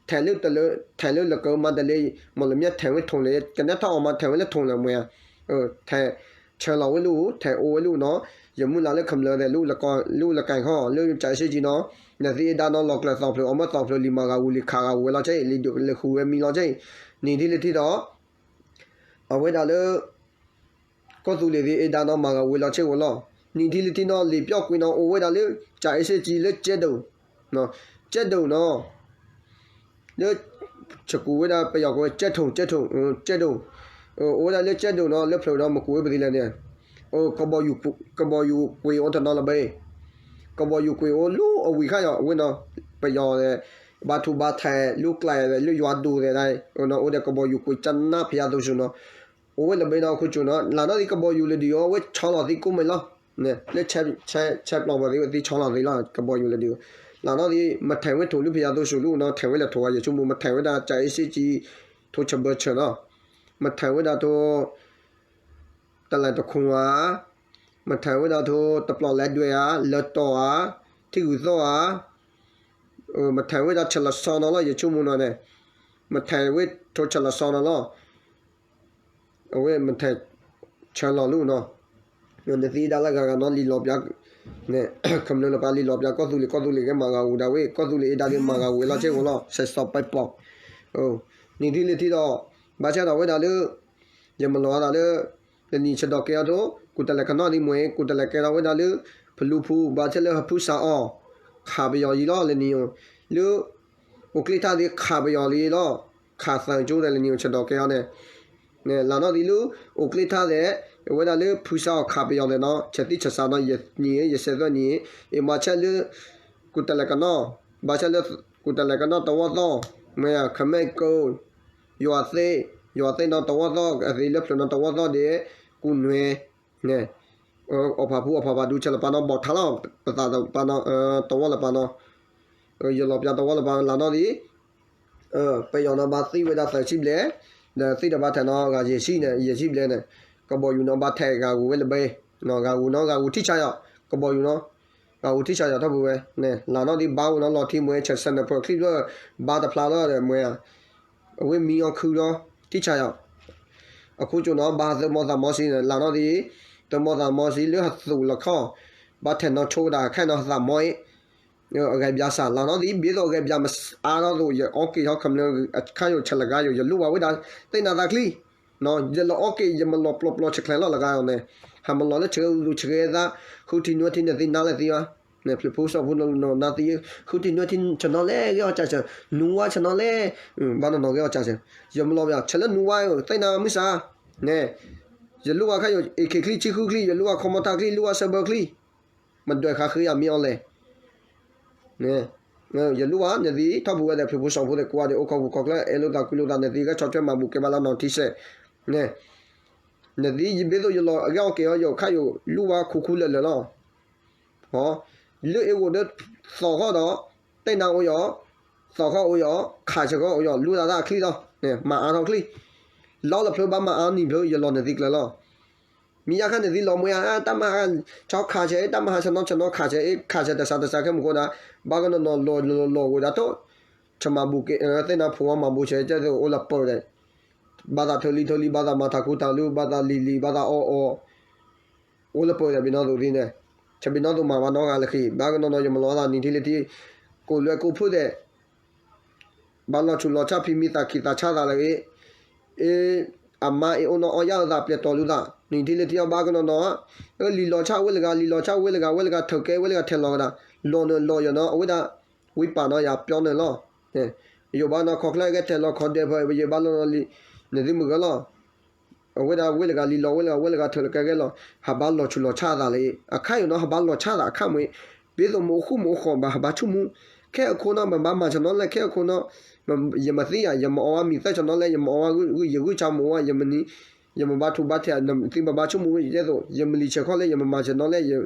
ထဲးလၢတလၢ ထဲးလၢလၢကမၤတလဲ မ့ၢ်လၢမ့ၢ်ထဲးဝဲထိးလဲၣ် ကနဲထီၣ်အီၤမး ထဲးဝဲလၢထိးလဲၣ်မ့ၢ်ဧါ, ထဲး ဆၢလီၤဝဲလၢ ထဲးအိၣ်ဝဲလၢနီၤ, ယမုၢ်လၢ်လၢခမျၢၢ်သဲး လၢလကဲခီ လၢကၠၤစ့ကၠံနီၤ, နသ့ၣ်အဒါနီၤ လီၤကျၢၤသီၣ်ဖျိး အီၣ်မ့ၢ်သီၣ်ဖျိး လံာ်မၤဂၤဝူၤ လံာ်ခးဂၤဝူၤဝဲလီၤကဲ လံာ်ဒုးလၢဃုဝဲမံလီၤကဲ, နံၤထံၣ်လၢထံၣ်ဒီး အဝဲဒၣ်လၢ ကီၢ်သူလ့ၤသ့ၣ်အဒါနီၤ မၤဂၤဝူၤလီၤကဲဝဲလီၤ, နံၤထံၣ်လၢထံၣ်နီၤ လံာ်ပျီၣ်ကွံာ်နီၤ အိၣ်ဝဲဒၣ်လၢ ကၠၤစ့ကၠံ လၢကဲဒိၣ် ကဲဒိၣ်နီၤ လၢ ဆကူးဝဲဒၣ်ပယီၤကိးဝဲ ကဲထိၣ် ကဲထိၣ် ကဲဒိၣ်, အိၣ်ဝဲဒၣ်လၢကဲဒိၣ်နီၤ လၢဖျၢၣ်ဒီးမ့ၢ်ကူးဝဲပသ့လဲၣ်န့ၣ်, ကဘီယူၤကွံာ်အိၣ်တနီၤလၢၤဘၣ်, ကဘီယူၤကွံာ်အိၣ်လၢအဝံၤခါအံၤ အဝဲနီၤ ပယီၤ ဘါထုဘါထဲး လူကျဲးလၢယွၤဒိၣ်သဲးဒၣ်, အိၣ်ဒီးကဘီယူၤကွံာ်ကနၣ်ဖယါသိစူၤနီၤ, အိၣ်ဝဲလၢဘ့နီၤ ခိၣ်ကၠိနီၤ, လၢနီၣ်သံးကဘီယူၤလၢဒုးအီၤ ဝဲဆီလီၤသံကိးမံၤလီၤ, လၢ ဆဲးပျီၢ်ဘၢသံဝဲသံဆီလီၤသံလီၤ ကဘီယူၤလၢဒုး, လၢနီၣ်သံး မထဲးဝဲထိးလၢဖယါသိစူၤလၢနီၤ ထဲးဝဲလဲၤထိးဝဲယဆိကမိၣ် မထဲးဝဲဒၣ်ကၠၤအ့စ့ကၠံ ထိးဆၢဘၢဆၢနီၤ, မထဲးဝဲဒၣ်ထိး တလဲၤတခိၣ်ဧါ, မထဲးဝဲဒၣ်ထိးတပျီၣ်လဲဒွဲၣ်ဧါ, လၢတီၢ်ဧါ, ထံဂုၤသီၣ်ဧါ, မထဲးဝဲဒၣ်ဆၢလီၤစီနီၤလီၤ ယဆိကမိၣ်နီၤန့ၣ်, မထဲးဝဲထိးဆၢလီၤစီနီၤလီၤ, အဝဲမထဲးဆၢလီၤလၢနီၤ, နသံဒၣ်လၢဂၤဂၤနီၤ လံာ်လီၤပျါ, န့ၣ် ကမျၢၢ်လၢပှၤလံာ်လီၤပျါ ကီၢ်သူလ့ၤ ကီၢ်သူလ့ၤကဲမၤဂၤဝူၤဒၣ်ဝဲ ကီၢ်သူလ့ၤအ့ဒၣ်က့ၤမၤဂၤဝူၤဝဲလီၤ ဆဲးစီၤပၢပီၣ်, နံၣ်ထံၣ်လံထံၣ်ဒီး ဘၣ်ဆၣ်ဒီးဝဲဒၣ်လၢ ယမၤလီၤအသးလၢ လၢနံၣ်ဆၢဒီးကဲအီၤထိး ကူၣ်တလဲကနီၣ်ဒ်မ့ၢ် ကူၣ်တလဲကဲထီၣ်ဝဲဒၣ်လၢ ဖလူဖူ ဘၣ်ဆၣ်လၢဟဖုစးအီၣ် ခးပယီၤယံၤလီၤ လၢနံၣ်ဧိၤ, လၢ အိၣ်ကျ့ထါသ့ၣ်ခးပယီၤလံလီၤ, ခးသၢကၠိဒီးလၢနံၣ်ဧိၤဆၢဒီးကဲအီၤန့ၣ်, လၢနီၣ်သံးလၢ အိၣ်ကျ့ထါသ့ၣ် ဝဲဒၣ်လၢဖုစးအီၣ်ခးပယီၤသ့ၣ်နီၤ ဆဲးသံဆဲးစးနီၤ ယနံၣ်ဧိၤ ယဆဲးသၢနံၣ်ဧိၤ, အ့ၣ်မၤဆၣ်လၢ ကူၣ်တလဲကနီၣ်, ဘၣ်ဆၣ်လၢ ကူၣ်တလဲကနီၣ်တဝီသီၣ်, မ့ၢ်ခမဲၣ်ကိ ယွၤသ့, ယွၤသ့နီၤတဝီသီၣ် အသ့လၢဖျၢၣ်နီၤတဝီသီၣ်ဒီး ကူၣ်နွဲၣ်, န့ၣ်, အီၣ်ဖးဖူအီၣ်ဖးဖးဒူဆဲးလၢပာ်နီၤ ဘီၣ်ထါလီၤ ပသးတပာ်နီၤ တဝီလၢပာ်နီၤ, ယလီၤပျါတဝီလၢပာ်လၢနီၣ်သံး ပယီၤနီၤဘၣ်သံဝဲဒၣ်သၢဆံဘျဲၣ်, ဒီးသံဒီးဘၣ်ထဲးနီၤ ဂၤယဲၢ်ဆံန့ၣ် ယဲၢ်ဆံဘျဲၣ်န့ၣ်, ကဘီယူၤနီၤဘၣ်ထဲးဂၤဂုၤဝဲလၢဘဲ, ဂၤဂုၤနီၤ ဂၤဂုၤထံၣ်ဆါယီၤ, ကဘီယူၤနီၤ, ဂၤဂုၤထံၣ်ဆါယီၤထီၣ်ပူၤဝဲ, န့ၣ် လၢနီၣ်သံးဘါဝဲနီၤ လီၤထံမွဲ ဆဲးစဲးနၢ်ဖၢချံဖျၢၣ် ဘါတဖျါလီၤဒီးမွဲဧါ, အဝဲမံအီၤခုဒီး ထံၣ်ဆါယီၤ အခိၣ်ကၠိနီၤ ဘၣ်သၢမီသးမီစံန့ၣ် လၢနီၣ်သံး, သၢမီသးမီစံလၢဟသူးလီၤခီၣ်, ဘၣ်ထဲးနီၤဆိကဒၣ်ခဲနီၤသးမီအံၤ, အဂဲၤဘျါစၢ် လၢနီၣ်သံး ဘ့သိးအဂဲၤဘျါမးအါထီၣ်သိး ယအီက့ၤထီၣ်ခမျၢၢ်အခါယိာ်ဆဲးလၢဂၤယိာ် ယလိၣ်ဘၣ်ဝဲဒၣ် သ့ၣ်နၤသးချံ, ယလီၤအီက့ၤ ယမၤလီၤပျီပျီဆဲးချဲးလီၤလၢဂၤအီၤန့ၣ်, ဟးမၤလီၤလၢဆဲးဂၤဆဲးဂၤသး, ဃုထံနွဲထံန့ၣ်သံနါလဲၣ်သံဘၣ်, န့ၣ် ဖျၢၣ်ဖိစီၤဖိနီၤနါသံ, ဃုထံနွဲထံဆဲးနီၤလဲၣ် ဂဲၤအီၣ်စၢ်ဆဲး, နူဝါဆဲးနီၤလဲၣ်, ဘၣ်နီၢ်နီၢ်ဂဲၤအီၣ်စၢ်ဆဲး, ယမၤလီၤဘၣ် ဆဲးလၢနူဝါ သ့ၣ်နၤမုၢ်ဆါ, န့ၣ်, ယလိၣ်ဘၣ်ခါယိာ် အ့ၣ်ခ့ချံ ဆံဃုချံ ယလိၣ်ဘၣ်ခီမီထါချံ လိၣ်ဘၣ်ဆၢဘၢချံ, မဒွဲၣ်ဃါဃ့ယၤမ့ၢ်အီၤလဲၣ် ယလိၣ်ဘၣ်နသံထီၣ်ပူၤဝဲဒီး ဖျၢၣ်ဖိစီၤဖိသ့ၣ်ကိးဂၤဒဲး အိၣ်ခိးပူၤခိးကျၢၢ် အဲၣ်လိာ်သးကွံလိာ်သး နသံဂဲၤဆီၣ်ထွဲမၤဘူၣ်ကဲဘၣ်လၢနီၢ်ထံဆဲး, န့ၣ်, နသံယဘ့သိးယလီၤအဂဲၤအီၣ်က့ၤအီၤ ယိာ်ခါယိာ်လူၢ်ဝါခူခူလၢာ်လၢာ်လီၤ. လၢအ့ၣ်ဂိာ်ဒီး သီၣ်ဃီဒီး တဲနၤအိၣ်ယီၤ, သီၣ်ဃီအိၣ်ယီၤ, ခးဆၢဃီအိၣ်ယီၤ လူသးသးအချံလီၤ, မၤအါထီၣ်ချံ လီလၢဖျၢၣ်ဘၣ်မၤအါနံၤဖျၢၣ် ယလီၤနသံကျၢၤလီၤ. မ့ၢ်ယါခါန့ၣ်သံလီၤမွဲဧါ, တၢ်မၤဟး, ဆီခးဆဲး, တၢ်မၤဟးဆဲးနီၤဆဲးနီၤခးဆဲး, ခးဆဲးတစးတစးခဲမုၢ်ခိၣ်ဒၣ်, ဘၣ်ကနီၤနီၤလီၤလီၤလီၤဝဲဒၣ်ထိၣ်, ဆၢမၤဘူၣ်ကဲ, သ့ၣ်နၤဖိဝါမၤဘူၣ်ဆဲး ကဲသိးအိၣ်လၢပၢၤဒီး, ဘၣ်သးထၢလံထၢလံ ဘၣ်သးမၤတၢ်ခူတၢ်လၢ ဘၣ်သးလံၤလံၤ ဘၣ်သးအီၣ်အီၣ် အိၣ်လၢပၢၤဒီး ပ့ၤနီၣ်သိးသ့န့ၣ်, ဆဲးပ့ၤနီၣ်သိးမၤဘၣ်နီတဂၤလၢခံ, ဘၣ်ကနီၤနီၤ ယမၤလီၤသးနံၤထံလံၤထံ, ကိၣ်လွဲၢ်ကိၣ်ဖုၣ်သ့ၣ် ဘၣ်လီၤဆူးလီၤဆၣ်ဖံးမံသးခံးသးဆါသးလၢအံၤ, အ့, အမါအ့ၣ်အိၣ်နီၤအီၣ်ယၣ်အသးပျဲၢ်တီၤလူသး, နံၤထံလံၤထံအီၤဘၣ်ကနီၤနီၤ, လံၤလီၤဆၣ်ဝဲလၢဂၤ လံၤလီၤဆၣ်ဝဲလၢဂၤ ဝဲလၢဂၤထၢၣ်ကဲ ဝဲလၢဂၤထဲးလီၤကဒီး, လီၤနၢၤလီၤယီၤနီၤ အဝဲဒၣ်, ဝံပာ်နီၤယၤပျီနၢၤလီၤ, ယိာ်ဘၣ်နီၤခီကျၢၢ်ဂဲၤထဲးလီၤခီဒဲးဖဲ ယဘၣ်လီၤလံ, နသံမုၢ်ဂၢၢ်လီၤ အဝဲဒၣ်ဝဲလၢဂၤလံၤလီၤ ဝဲလၢဂၤဝဲလၢဂၤထၢၣ်လီၤကဲဂဲၤလီၤ, ဟးဘၣ်လီၤဆူးလီၤဆၣ်အသးလၢအံၤ, အခါယိာ်နီၤ ဟးဘၣ်လီၤဆၣ်သးအခါမ့ၢ်, ဘ့သိးမ့ၢ်အိၣ်ဃူမ့ၢ်အိၣ်ဃီဘၣ် ဟးဘၣ်ဆိကမိၣ်, ခဲအခိၣ်နီၤ မ့ၢ်ဘၣ်မၤဆၢနီၤလဲၣ် ခဲအခိၣ်နီၤ, ယမၤသံယၤ ယမၤအီၣ်ဝဲမံၤသၢဆၢနီၤလဲၣ် ယမၤအီၣ်ဝဲဂုၢ်ယဂုၢ်ဆၣ်မ့ၢ်ဝဲ ယမၤနံၤ, ယမၤဘါထုဘါထဲး နသံမ့ၢ်ဘၣ်ဆိကမိၣ်ဝဲ ယဲသိး ယမၤလံာ်ဆဲးခီလဲၣ် ယမၤမၤဆၢနီၤလဲၣ်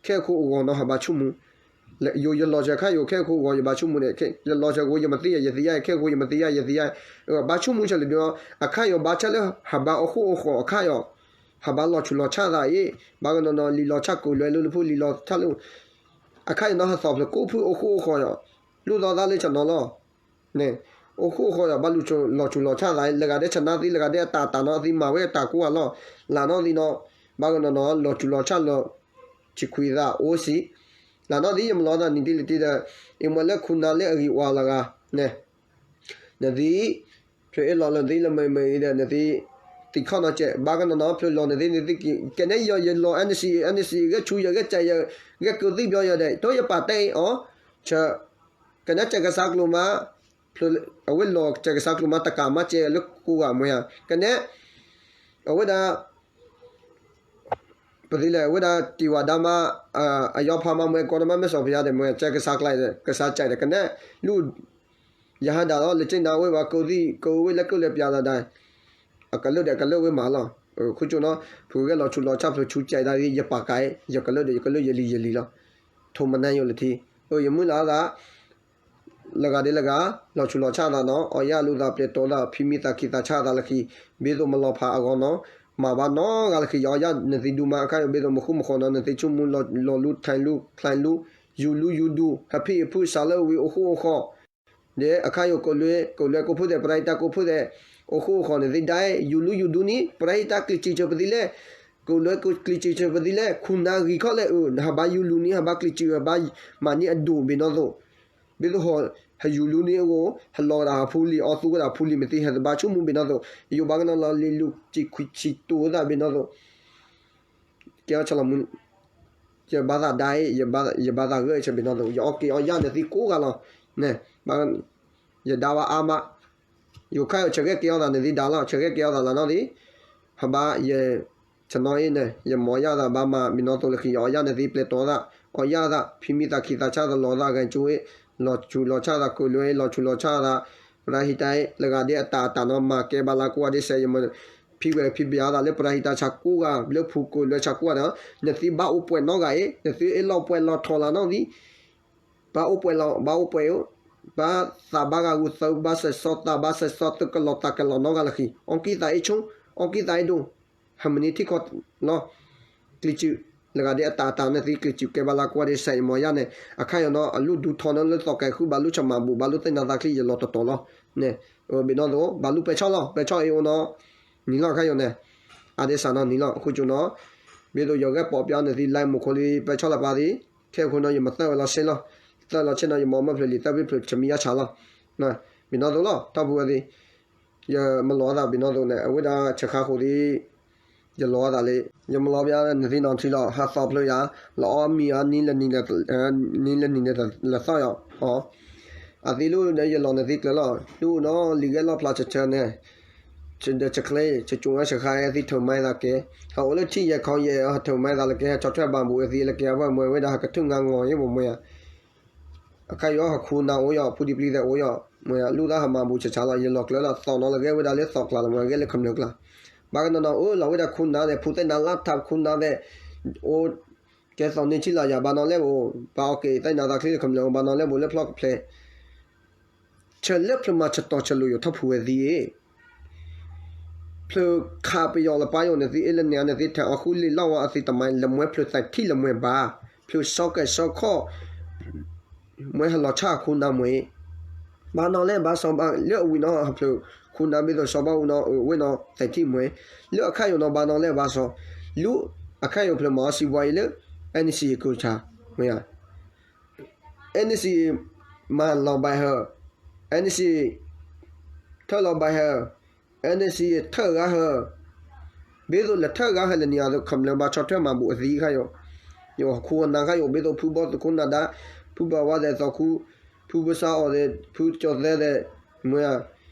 ခဲအခိၣ်အဂီၤနီၤ ဟးဘၣ်ဆိကမိၣ်, ယိာ်ယလီၤဆဲးခါယိာ် ခဲအခိၣ်အဂီၤ ယဘၣ်ဆိကမိၣ်န့ၣ်, ယလီၤဆဲးဂ့ၤ ယမၤသံယၤ ယသံယၤ ခဲအခိၣ် ယမၤသံယၤ ယသံယၤ, ဘၣ်ဆိကမိၣ်ဆဲးလၢဒုးနီၤ, အခါယိာ်ဘၣ်ဆၣ်လၢ ဟးဘၣ်အီၣ်ဃူအီၣ်ဃီအခါယိာ်, ဟးဘၣ်လီၤဆူးလီၤဆၣ်သးအံၤ, ဘၣ်ကနီၤနီၤ လံၤလီၤဆၣ်ကိၣ်လွဲၢ်လၢလၢဖုၣ် လံၤလီၤဆၣ်လၢ, အခါယိာ်နီၤ ဟးသီၣ်ဖျၢၣ်ကိးဖုၣ်အိၣ်ဃူအိၣ်ဃီယီၤ, လူၢ်သီသးလၢဆနီၤလီၤ န့ၣ်, အိၣ်ဃူအိၣ်ဃီယီၤ ဘၣ်လူၤလီၤဆူးလီၤဆၣ်သး လၢဂၤဒဲးဆနါသံ လၢဂၤဒဲးအတၢ်တၢ်နီၤသံမၤဝဲတၢ်ကိးဂၤလီၤ, လၢနီၢ်သံနီၤ, ဘၣ်ကနီၤနီၤ လီၤဆူးလီၤဆၣ်လီၤ, ဆံခွံသးအိၣ်စံး, လၢနီၢ်သံ ယမၤလီၤသးနံၤတံၢ်လံတံၢ်ဒီး, အံၤမ့ၢ်လၢခူနၤလၢအဂံၢ်အီၤလၢဂၤ, န့ၣ်, နသံ ဖျၢၣ်အ့ၣ်လီၤလၢနသံလၢမ့ၢ်မ့ၢ်အံၤဒီး နသံ သံခီၣ်နီၤကဲး ဘၣ်ကနီၤနီၤ ဖျၢၣ်လီၤနသံ နသံ ကနဲယိာ်ယလီၤ NC, NC ဂဲၤဆူယဂဲၤကဲးယဂဲၤကုသံဘျီယၤဒီး တိယပာ်တဲအီၤ, ဆၢ, ကနဲစဲးကစၢ်ကျိၤမး, ဖျၢၣ်အဝဲလီၤစဲးကစၢ်ကျိၤမးတကးမးကဲးလၢကိးဂၤမ့ၢ်ဧါ, ကနဲ, အဝဲဒၣ် ဖ ပသ့လဲၣ် အဝဲဒၣ်တံၢ်ဝၤဒါမါ အယီၤဖးမါမ့ၢ်အဲၣ်ကီတမါ မ့ၢ်စီၤပယါဒီး မ့ၢ်ကဲကစၢ်ကျါ ကစၢ်ကဲးဒီး ကနဲၣ်လူၢ် ယဟးဒၣ်လီၤ လၢကၠ့နၤဝဲဘၣ် ကိးသံ ကိးဝဲလၢကိးလၢပျၢ်လီၤဒၣ် အကလုာ်ဒီးကလုာ်ဝဲမးလီၤ. အဃိကၠိနီၤ ဖုဂဲၤလီၤဆူးလီၤဆၣ်ဖျိးဆူးကဲးဒၣ် ယပာ်ကါအံၤ ယကလုာ်ဒီးယကလုာ် ယလံၤယလံၤလီၤ. ထိးမနါယိာ်လၢထံ ယမုၢ်လၢ်သး လၢဂၤဒ်လၢဂၤ လီၤဆူးလီၤဆၣ်သးနီၤ အီၣ်ယၣ်လူၤသးပျဲၢ်တီသး ဖံးမံသးခံသးဆးသးလၢခံ ဘၣ်သိးမလီၤဖးအဂီၢ်နီၤ မၤဘၣ်နီတဂၤလၢခံ ယအီၣ်ယၣ်နသ့ဒူမါ အခါယိာ်ဘၣ်သိးမဃုမဃီနီၤ နသ့ဆိကမိၣ်လီၤလူၤထါလူၤ ချါလူၤ ယူၤလူၤယူၤဒူ ဟးဖံးအဖုၣ်စးလၢဝံၤအိၣ်ဃူအိၣ်ဃီ ဒီးအခါယိာ်ကိးလွဲ ကိးလွဲကိးဖုၣ်သဲး ပရဟံးတၢ်ကိးဖုၣ်သဲး အိၣ်ဃူအိၣ်ဃီန့ၣ်သ့ဒၣ် ယူၤလူၤယူၤဒူန့ၣ် ပရဟံးတၢ်ကျံးစံးဆၢပသံလဲၣ် ကိးလွဲကျံးစံးဆၢပသံလဲၣ် ခူနၤဂံၤခီၣ်လဲၣ် အၢ ဟးဘၣ်ယူၤလူၤန့ၣ် ဟးဘၣ်ကျံးစံး ဟးဘၣ်မၤန့ၢ်အဒိၣ်ဘ့ၣ်နီၣ်သိး ဘ့ၣ်သိးဟီ ဟယူၤလူၤန့ၣ်အဂီၢ် ဟလီၤကဒီးဟးဖူလံၤ အီၣ်သူကဒီးဖူလံၤ မ့ၢ်သ့ဟဲသဘၣ်ဆိကမိၣ်ဘ့ၣ်နီၣ်သိး ယိၤဘၣ်ကနီၤလီၤလံၤလူၤစံးခွံစံးတူၤသးဘ့ၣ်နီၣ်သိး ကဲအီၤဆၢလီၤမူ ယဘၣ်သးဒါအံၤ ယဘၣ်သးဂၢၢ်အံၤဆၢဘ့ၣ်နီၣ်သိး ယအီၣ်က့ၤအီၣ်ယၣ်နသ့ကိးဂၤလီၤ န့ၣ် ယဒါဝဲအါမး ယိၤခါယိာ်ဆၢဂ့ၤက့ၤအီၣ်သးနသ့ဒါလီၤ ဆၢဂ့ၤက့ၤအီၣ်သးလီၤနီၣ်သ့ ဟဘၣ်ယ ဆနီၣ်အံၤန့ၣ် ယမၤအီၣ်ယၣ်သးဘၣ်မးဘ့ၣ်နီၣ်သိးလၢခံ ယအီၣ်ယၣ်နသ့ပျဲၢ်တီသး အီၣ်ယၣ်သး ဖံးမံသးခံသးဆးသးလီၤသးဂဲၤကၠိအံၤ လီၤဆူးလီၤဆၣ်သးကိးလွဲအံၤ လီၤဆူးလီၤဆၣ်သး ပရဟံးတၢ်အံၤ လၢဂၤဒ်အတၢ်အတၢ်နီၤ မၤကဲဘၣ်လၢကိးဂၤဒ်စဲး ယမ့ၢ် ဖံးဝဲဖံးဘၣ်သးလၢပရဟံးတၢ်ဆးကိးဂၤ လၢဖူကိးလွဲဆးကိးဂၤဒီး နသ့ဘၣ်အိၣ်ပှဲၤနီတဂၤအံၤ နသ့အ့ၣ်လီၤပှဲၤလီၤထီၣ်လၢနီၣ်သ့ ဘၣ်အိၣ်ပှဲၤလီၤ ဘၣ်အိၣ်ပှဲၤအိၣ် ဘၣ်သးဘၣ်ဂၤဂုာ်သၢ ဘၣ်စဲးစီသး ဘၣ်စဲးစီသုးကလီၤ သးကလီၤနီတဂၤလၢခံ အီၣ်ကံၢ်သးအ့ၣ်ဆိ အီၣ်ကံၢ်သးအ့ၣ်ဒိၣ် ဟဲမနံၤထံကီၢ်လီၤ ကျံးစံး လၢဂၤဒ်အတၢ်အတၢ်နသ့ကျံးစံးကဲဘၣ်လၢကိးဂၤဒ်စဲး ယမၤယၣ်န့ၣ် အခါယိာ်နီၤ အလူၢ်ဒူထီနီၤလၢသီၣ်ကဲၤဃု ဘၣ်လူၢ်ဆၢမၤဘူၣ် ဘၣ်လူၢ်သ့ၣ်နၤသးချံ ယလီၤတတီၤလီၤ န့ၣ် ဘ့ၣ်နီၣ်သိး ဘၣ်လူၢ်ပဲာ်ဆီၣ်လီၤ ပဲာ်ဆီၣ်အ့ၣ်အိၣ်နီၤ နံၤလီၤ အခါယိာ်န့ၣ် အါဒ်စးနီၤ နံၤလီၤ အဃိကၠိနီၤ ဘ့ၣ်သိးယဂဲၤပိာ်ပျါနသ့ လဲမူခိၣ်လံ ပဲာ်ဆီၣ်လၢပၢ်သ့ ခဲအံၤအဃိနီၤ ယမၤသၢဝဲလီၤဆ့လီၤ သၢလီၤဆ့နီၤ ယမၤမၢဖျၢၣ်လံ သၢဖျၢၣ်ဖျၢၣ် ဆၢမံယါဆါလီၤ ဘ့ၣ်နီၣ်သိးလီၤ ထီၣ်ဖူဝဲသ့ ယမၤလီၤအသးဘ့ၣ်နီၣ်သိးန့ၣ် အဝဲဒၣ်ဆၢခါဃိးသ့ ယလီၤအသးလံ ယမၤလီၤပျါနသ့နီၤထံလီၤ ဟးသီဖျိယၤ လီၤအီၣ်မံၤအီၤ နံၤလၢနံၤ နံၤလၢသီယီၤ အသ့လၢယလီၤနသ့ကျၢၤလီၤ ဒ်နီၤ လံာ်ဂဲၤလီၢ်ဖျါဆၢဆၢန့ၣ် ဒီးဆၢချ့ ဆၢကၠိဝဲဆၢခါအသ့ ထုးမၤသးကဲ ဟးအိၣ်လၢထံၣ်ယဲၢ်ခီယဲၢ် ဟးထုးမၤသးလၢကဲ ဟဲဆီၣ်ထွဲဘၣ်ဘူးအသ့လၢကဲ အဝဲမ့ၢ်ဝဲဒၣ်ဟးကထုးနါငီၤယဲၢ် မ့ၢ်မ့ၢ်ဧါ အခါယိာ်ဟးခူနၤအိၣ်ယီၤ ဖူဒံပျံၤသဲးအိၣ်ယီၤ မ့ၢ်လူၢ်သးဟးမၤဘူးဆၢဆၢလီၤ ယလီၤကျၢၤလီၤ သီၣ်နီၤလၢဂဲၤဝဲဒၣ်လၢသီၣ်ကျါလီၤ မ့ၢ်ဂဲၤလၢကမျၢၢ်ကျါ ဘၣ်ကနီၤနီၤ အၢ လီၤဝဲဒၣ်ခူနၤသဲး ဖူသ့ၣ်နၤလါထးခူနၤသဲး အိၣ် ကဲသီၣ်န့ၢ်ဆံလီၤယၤ ဘၣ်နီၤလဲၣ်ဘိ ဘၣ်အီၣ်က့ၤသ့ၣ်နၤသးချံလၢကမျၢၢ် ဘၣ်နီၤလဲၣ်ဘိလၢဖျီၣ်ကဖျဲး ဆၢလၢဖျၢၣ်မၤဆၢတီၤဆၢလိာ်ယိာ်ထီၣ်ဖူဝဲသ့ ဖျၢၣ်ခးပယီၤလၢပၢ်ယိာ်န့ၣ်သ့ အ့ၣ်လၢန့ၣ်န့ၣ်သ့ ထဲးအီၤဃုလ့ၢ်လီၢ်ဝဲအသ့တမံၤ လၢမွဲဖျၢၣ်သးထံၣ်လၢမွဲဘၣ် ဖျၢၣ်စီကဲးစီခီၣ် မွဲဟးလီၤဆၣ်ခူနၤမွဲ ဘၣ်နီၤလဲၣ်ဘၣ်စီၤဘၣ် လၢအဝံၤနီၤ ဖျၢၣ်ခူနၤဘ့ၣ်သိးစီၤဘၣ်အူနီၤ အဝဲနီၤသးထံၣ်မွဲ လၢအခါယိာ်နီၤ ဘၣ်နီၤလဲၣ်ဘၣ်စီၤ လၢအခါယိာ်ဖျၢၣ်မၤအီၣ်စံးဘှါအံၤလၢ NCA ကၢၢ်ဆါ မ့ၢ် NCA မၤလီၤဘၣ်ဟၢ NCA ထၢၣ်လီၤဘၣ်ဟၢ NCA ထၢၣ်ဂၤဟၢ ဘ့ၣ်သိးလဲၤထၢၣ်ဂၤဟၢလၢနံၤအသိး ခမျၢၢ်ဘၣ်ဆီၣ်ထွဲမၤဘူၣ်အသံခါယိာ် ယိာ်ဟးခူအနၤခါယိာ် ဘ့ၣ်သိးဖုဘီသကိးနၤဒါ ဖုဘၣ်ဝါသဲးသီခူ ဖုဘၣ်ဆါအီၤသဲး ဖုကၠီၤသဲးသဲး မ့ၢ်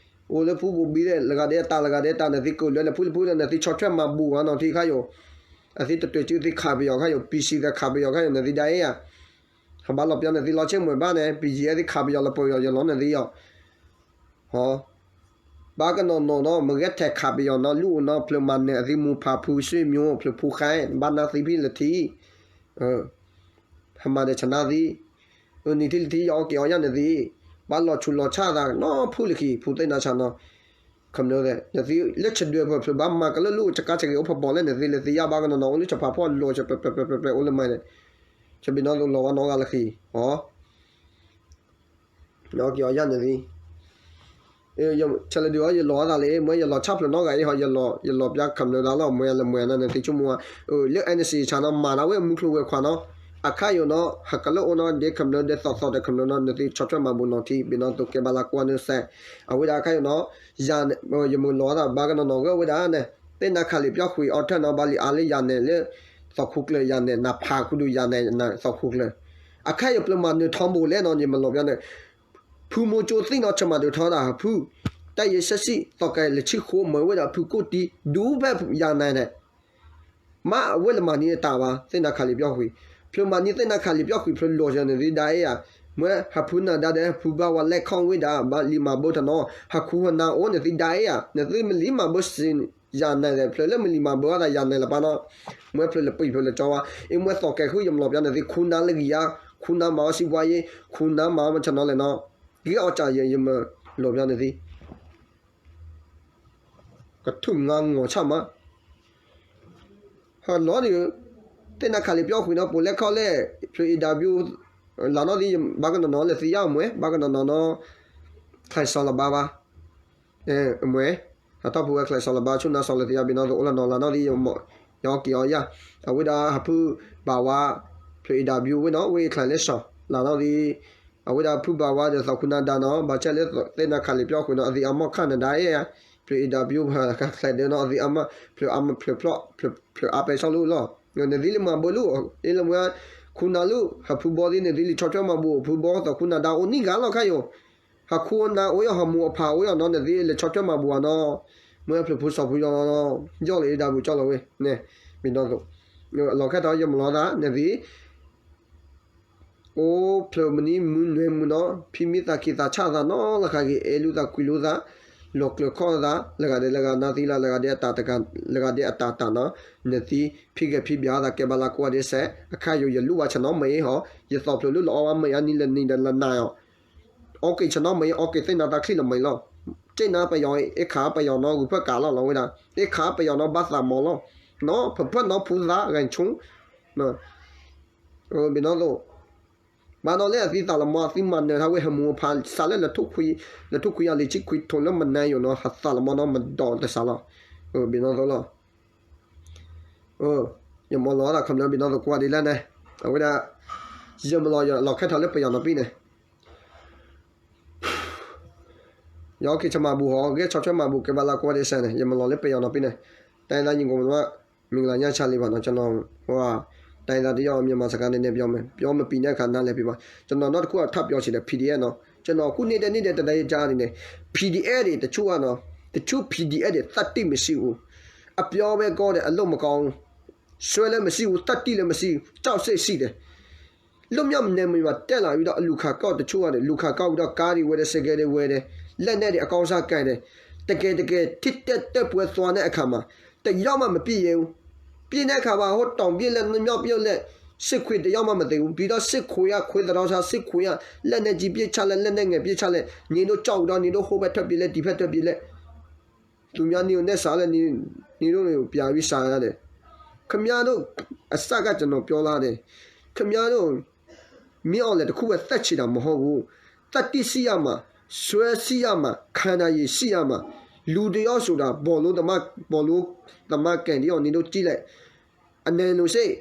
အိၣ်လၢဖုဘိးဘံသဲး လၢဂၤဒဲးအတၢ် လၢဂၤဒဲးအတၢ် နသ့ကိးလၢလၢဖုလၢဖုလၢနသ့ဆီၣ်ထွဲမၤဘူၣ်အနီၤထံခါယိာ် အသ့တတွဲၤစုသ့ခးပယီၤခါယိာ် PC သ့ခးပယီၤခါယိာ် နသ့ဒၣ်အံၤဧါ ဟးဘၣ်လီၤပျါနသ့လီၤဆ့မွဲဘၣ်န့ၣ် BGF သ့ခးပယီၤလၢပယီၤယလီၤနသ့ယီၤ ဟီ ဘၣ်ကနီၤနီၤနီၤ မ့ၢ်ဂဲၤထဲးခးပယီၤနီၤ လူၢ်အိၣ်နီၤ ဖျၢၣ်မၤနၢၤအသ့ မိၢ်ဖးဖု ဆွေမျိုး ဖျၢၣ်ဖိဃဲ ဘၣ်နၢ်သံဖဲလၢထံ ဟမၤဒီးဆနၢ်သံ နံၤထံၣ်လၢထံ ယအီၣ်က့ၤအီၣ်ယၣ်နသ့ ဘၣ်လီၤဆူးလီၤဆၣ်သးနီၤ ဖုလၢခံ ဖုသ့ၣ်နၤဆါနီၤ ခမျၢၢ်သ့ၣ် နသ့လၢဆဒွဲၣ်ပၢၢ်ဖျၢၣ် ဘၣ်မၤကလၢလူၢ်အိၣ် ကကါဆဂ့ၤအိၣ်ဖီဘီလဲၣ် နသ့လၢသ့ယၣ်ဘၣ်ကနီၤနီၤ အိၣ်လၢဆဖးဖီၣ်လိၤ ဆပျဲၣ်ပျဲၣ်ပျဲၣ်ပျဲၣ်ပျဲၣ်အိၣ်လၢမၤန့ၣ် ဆဘ့ၣ်နီၣ်သိးလီၤဝဲနီတဂၤလၢခံ ဟီ နအီၣ်က့ၤအီၣ်ယၣ်န့ၣ်သ့ ဆဲးလၢဒုးအီၤ ယလီၤအသးလၢ မ့ၢ်ယလီၤဆၣ်ဖျၢၣ်နီတဂၤအံၤဟီ ယလီၤပျါခမျၢၢ်သးလီၤ မ့ၢ်ယလၢမွဲၤန့ၣ် နသ့ဆိကမိၣ်ဧါ လၢ NCA ဆါနီၤ မၤဒၣ်ဝဲမုၢ်ကျိၤဝဲၤကွာ်နီၤ အခါယိာ်နီၤ ဟးကလၢအိၣ်နီၤ ဒ်ခမျၢၢ်ဒ်သိးသိးဒီးခမျၢၢ်နီၤ နသ့ဆီၣ်ထွဲမၤဘူၣ်နီၤထံ ဘ့ၣ်နီၣ်သိးကဲဘၣ်လၢကွၢ်နုာ်စဲး အဝဲဒၣ်အခါယိာ်နီၤ ယၤ ယမုၢ်လီၤအသးဘၣ်ကနီၤနီၤဂၢၢ်ဝဲဒၣ်န့ၣ် သ့ၣ်နၤခးလံာ်ပျီၣ်ဃုာ်အီထၢၣ်နီၤ ဘၣ်လံအါလၢယၤနဲၣ်လၢ သီခူကျၢၢ်ယၤနဲၣ် နဖးဃုာ်ဒုးယၤနဲၣ် သီခူကျၢၢ် အခါယိာ်ပျၢၤမၤနၢၤထီဘိလဲၣ်နီၤ ယမ့ၢ်လီၤပျါန့ၣ် ဖုမိၤကၠိသ့ၣ်နီၤ ဆၢမၤဒုးထီဒၣ်ဖု တၢ်ယဲၢ်ဆၢဆံ သီၣ်ကဲၤလၢဆံဃိး မၤဝဲဒၣ်ဖုကိၣ်တံ ဒူဖဲယၤနဲၣ်န့ၣ် မ့ၢ်အဝဲလၢမၤန့ၢ်တၢ်ဘၣ် သ့ၣ်နၤခးလံာ်ပျီၣ်ဃံ, ဖျိမၤန့ၢ်သ့ၣ်နၤခးလံာ်ပျီၣ်ဃံ ဖျိလီၤစၢၤနသ့ဒၣ်အ့ၣ်ဧါ, မ့ၢ်ဟးဖုနၤဒါဒီး ဟးဖုဘၣ်ဝဲလဲၣ်ခီၣ်ဝ့ၢ်ဒါ ဘၣ်လံမၤဘၢတနီၤ, ဟးခူဟးနၤအိၣ်နသ့ဒၣ်အ့ၣ်ဧါ, နသ့မ့ၢ်လံမၤဘၢစ့ ယၤနဲၣ်ဒီး ဖျိလၢမ့ၢ်လံမၤဘၢအသးယၤနဲၣ်လၢၤပၢ်နီၤ, မ့ၢ်ဖျိလၢပံၤဖျိလၢကၠီဝါ, အ့ၣ်မ့ၢ်သီၣ်ကဲၤဃုာ် ယမၤလီၤပျီနသ့ ခူနၤလၢကယၤ, ခူနၤမၤအီၣ်စံးပှၤယ့, ခူနၤမၤအီၣ်မ့ၢ်ဆနီၤလဲၣ်နီၤ, ဂ့ၤအီၣ်ကၢ်ယဲ ယမၤလီၤပျီနသ့ ကထူၣ်ငါငီၢ်ဆၣ်မး, ဟၢလီၤန့ၣ်, သ့ၣ်နၤခးလံာ်ပျီၣ်ဃံနီၤ ပိာ်လဲၣ်ခီၣ်လဲၣ်, ဖျိ A W, လၢနီၢ်သံ ဘၣ်ကနီၤနီၤလၢသံယါမ့ၢ် ဘၣ်ကနီၤနီၤနီၤ, ခၢၣ်စၢလီၤဘၣ်ဘၣ်, မ့ၢ် ဟးထီၣ်ဖုဝဲခၢၣ်စၢလီၤဘၣ် ဆူနၤစၢလၢသံယါ ဘ့ၣ်နီၢ်သးအိၣ်လၢနီၤ လၢနီၢ်သံ ယအီၣ်က့ၤအီယါ, အဝဲဒၣ်ဟးဖုဘၣ်ဝါ, ဖျိ A W ဝဲနီၤ ဝဲခၢၣ်လဲၣ်စၢ, လၢနီၢ်သံ အဝဲဒၣ်ဖုဘၣ်ဝါဒီးသီၣ်ခူနၤဒါနီၤ ဘၣ်ဆၣ်လၢသ့ၣ်နၤခးလံာ်ပျီၣ်ဃံနီၤ အသံအါမးခါနဒါအ့ၣ်, ဖျိ A W ခၢၣ်ဒၢနီၤ အသံအါမး, ဖျိအါမးဖျိဖျိ, ဖျိအါပဲဆီလီၤလီၤ, နသ့လံမၤဘၢလီၤ, အ့ၣ်လၢမ့ၢ်, ခူနၤလီၤ ဟးဖုဘီသ့ၣ် နသ့လံဆီၣ်ထွဲမၤဘူၣ် ဖုဘီသီၣ်ခူနၤဒါအိၣ်နံၣ်ဂၤလီၤခါယိၤ, ဟးခူနၤအိၣ်ယီၤ ဟးမူအဖးအိၣ်ယီၤနီၤ နသ့လံဆီၣ်ထွဲမၤဘူၣ်ဧါနီၤ, မ့ၢ်ဖျိဖုစီၤဖုယီၤလီၤ, ယီၣ်လၢ A W ကၠီလီၤဝဲ, န့ၣ်, ဘ့ၣ်နီၢ်သး, လီၤခါထီၣ်ယမၤလီၤသး နသ့ အိၣ်ဖျိမနုၤမုၢ်နွဲမုၢ်နီၤ ဖံမ့ၢ်သးခံသးဆၣ်သးနီၤလၢခါဂ့ၤ အဲၣ်လူသးကွံလူသး လီၤကျၢၤခီၣ်သး လၢဂၤဒဲးလၢဂၤနၤသံလၢ လၢဂၤဒဲးအတၢ်တဂၤ လၢဂၤဒဲးအတၢ်တၢ်နီၤ နသံ ဖံဂဲၤဖံဘၠၣ်သးကဲဘၣ်လၢကိးဂၤဒဲးစဲး အခါယိၤယလူၢ်ဘၣ်ဆၣ်နီၤမ့ၢ်အီၤ ယသီၣ်ဖျိလၢလီၤအီၣ်ဘၣ်မ့ၢ်အနံၤလၢနံၤဒီးလၢနၤအီၤ အီက့ၤဆၣ်နီၤမ့ၢ်အီၤ အီက့ၤသ့ၣ်နၤသးချံလီၤမ့ၢ်လီၤ က့ၣ်နၤပယီၤ အ့ၣ်ခးပယီၤနီၤ ဂုၤဖၣ်ကးလီၤလီၤဝဲဒၣ် အ့ၣ်ခးပယီၤနီၤ ဘၣ်သးမီၤလီၤ နီၤ ဖၢဖၢနီၤဖူသး ဂဲၤဆူ ဘ့ၣ်နီၢ်သး ဘၣ်နီၤလၢအသံသးလီၤမီၤ အသံမၤနၢၤထီၣ်ဝဲ ဟးမူအဖးစးလၢ လၢထူၣ်ခွံယၤလံၤဆံခွံထိးလၢမနၤယိၤနီၤ ဟးသးလီၤမီၤနီၤ မဒီးတစးလီၤ ဘ့ၣ်နီၢ်သးလီၤ ယမၤလီၤသးခီဖျိဘ့ၣ်နီၢ်သးကိးဂၤဒဲးလၢန့ၣ် အဝဲဒၣ် ယမၤလီၤယလီၤခဲထီၣ်လၢပယီၤနီၤပံၤန့ၣ် ယီက့ၤဆၣ်မၤဘူၣ်ဟီ ဂဲၤဆီၣ်ထွဲမၤဘူၣ်ကဲဘၣ်လၢကိးဂၤဒဲးစဲးန့ၣ် ယမၤလီၤလၢပယီၤနီၤပံၤန့ၣ် တၢ်အံၤသးယံၤကိးမး မင်္ဂလာညချမ်းလေးပါနော် ကျွန်တော် ဟိုဟာ တိုင်းရင်းသားတစ်ယောက်မြန်မာစကားနည်းနည်းပြောမယ် ပြောမပီနဲ့အခါနားလည်ပြီပါ ကျွန်တော်နောက်တစ်ခုကထပ်ပြောချင်တယ် P D F နော် ကျွန်တော်အခုနေ့တနေ့တည်းတတိုင်းကြားနေတယ် P D F တွေတချို့ကနော် တချို့ P D F တွေသတ္တိမရှိဘူး အပြောပဲကောင်းတယ် အလုပ်မကောင်းဘူး စွဲလည်းမရှိဘူး သတ္တိလည်းမရှိဘူး ကြောက်စိတ်ရှိတယ် လွတ်မြောက်နယ်မြေမှာတက်လာပြီးတော့ အလူၤခးကောက်တချို့ကလည်း လူၤခးကောက်ပြီးတော့ ကားတွေဝယ်တယ် ဆိုင်ကယ်တွေဝယ်တယ် လက်နက်တွေ အကောင်းစားကိုင်တယ် တကယ်တကယ် ထိပ်တိုက်တိုက်ပွဲသွားတဲ့အခါမှာ တယောက်မှမပစ်ရဲဘူး ပစ်တဲ့အခါမှာ ဟိုတောင်ပစ်လက် မြောက်ပစ်လက် စစ်ခွေးတယောက်မှမသေဘူး ပြီးတော့ စစ်ခွေးက ခွေးသတော်ချ စစ်ခွေးက လက်နက်ကြီးပစ်ချလိုက် လက်နက်ငယ်ပစ်ချလိုက် နင်တို့ကြောက်ပြီးတော့ နင်တို့ဟိုဘက်ထွက်ပြေးလိုက် ဒီဘက်ထွက်ပြေးလိုက် သူများနင်ကိုနဲ့စားလဲနင်တို့ကိုပြန်ပြီးစားရတယ်ခင်ဗျားတို့အစကကျွန်တော်ပြောလာတယ်ခင်ဗျားတို့မင်းအောင်လှိုင်တစ်ခုပဲသက်ချင်တာမဟုတ်ဘူးသတ္တိရှိရမှာစွဲရှိရမှာခံနိုင်ရည်ရှိရမှာလူတစ်ယောက်ဆိုတာဘောလုံးသမားဘောလုံးသမားကန်ဒီအောင်နင်တို့ကြည့်လိုက်အနယ်လူစိတ်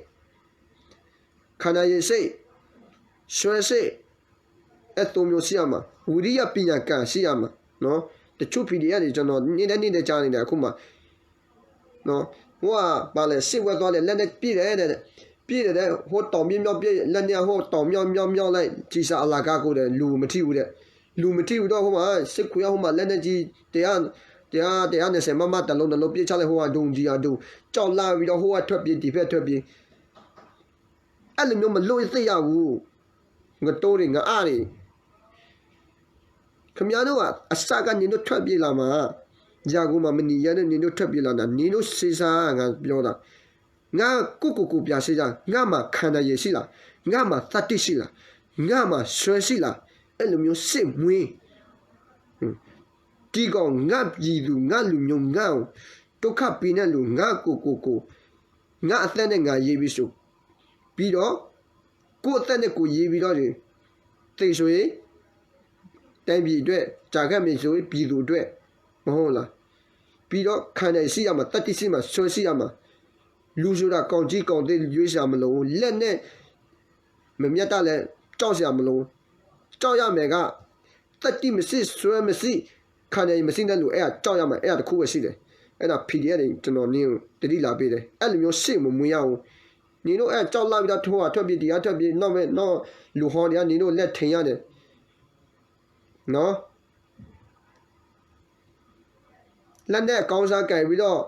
ခံနိုင်ရည်စိတ်စွဲစိတ် အဲသုံးမျိုးရှိရမှာဝိရိယပညာကံရှိရမှာနော်တချို့ P D F တွေကျွန်တော်နေ့တိုင်းနေ့တိုင်းကြားနေတယ်အခုမှနော်ဟိုကပါလေစစ်ပွဲသွားတယ်လက်နဲ့ပြည့်တယ်တဲ့ပြည့်တယ်တဲ့ဟိုတောင်မြောက်မြောက်ပြည့်လက်နဲ့ဟိုတောင်မြောက်မြောက်မြောက်လိုက်ကြီးစားအလကားကိုတဲ့လူမထီဘူးတဲ့လူမထီဘူးတော့ဟိုမှာစစ်ခွေးကဟိုမှာလက်နဲ့ကြီးတရားတရားတရားနဲ့ဆယ်မမတလုံးတလုံးပြစ်ချလိုက်ဟိုကဒုံကြီးအဒုံကြောက်လန့်ပြီးတော့ဟိုကထွက်ပြေးဒီဖက်ထွက်ပြေးအဲ့လိုမျိုးမလုပ်သင့်ရဘူးငတိုးတွေငအါတွေခင်ဗျားတို့ကအစကနေတို့ထွက်ပြေးလာမှာရာကိုမှမနေရတဲ့နေတို့ထွက်ပြေးလာတာနေတို့စေးစားငါပြောတာငါကိုကိုကိုပြစေးစားငါမှာခံနိုင်ရည်ရှိလားငါမှာသတ္တိရှိလားငါမှာဆွဲရှိလားအဲ့လိုမျိုးစစ်မွေးတီကောင်ငါပြည်သူငါလူမျိုးငါ့ကိုဒုက္ခပေးတဲ့လူငါကိုကိုကိုငါအသက်နဲ့ငါရေးပြီးဆိုပြီးတော့ကိုယ့်အသက်နဲ့ကိုယ်ရေးပြီးတော့သေဆိုရင်တိုင်းပြည်အတွက်ကြာခဲ့မယ်ဆိုရင်ပြည်သူအတွက်မဟုတ်လားပြီးတော့ခံနိုင်ရှိရမှာတတ်သိရှိမှာဆွဲရှိရမှာလူဆိုတာကောင်းကြီးကောင်းသေးရွေးစရာမလိုဘူးလက်နဲ့မမျက်တလဲကြောက်စရာမလိုဘူးကြောက်ရမယ်ကတတ်သိမရှိဆွဲမရှိခံနိုင်မရှိတဲ့လူအဲ့ဒါကြောက်ရမှာအဲ့ဒါတစ်ခုပဲရှိတယ်အဲ့ဒါ P D F တွေကျွန်တော်နင်းတတိလာပေးတယ်အဲ့လိုမျိုးစိတ်မမွေးရဘူးနင်တို့အဲကြောက်လန့်ပြီးတော့ထိုးဟာထွက်ပြေးဒီဟာထွက်ပြေးနောက်မဲ့နောက်လူဟောတွေကနင်တို့လက်ထိန်ရတယ်နော်လက်နဲ့အကောင်းစားကင်ပြီးတော့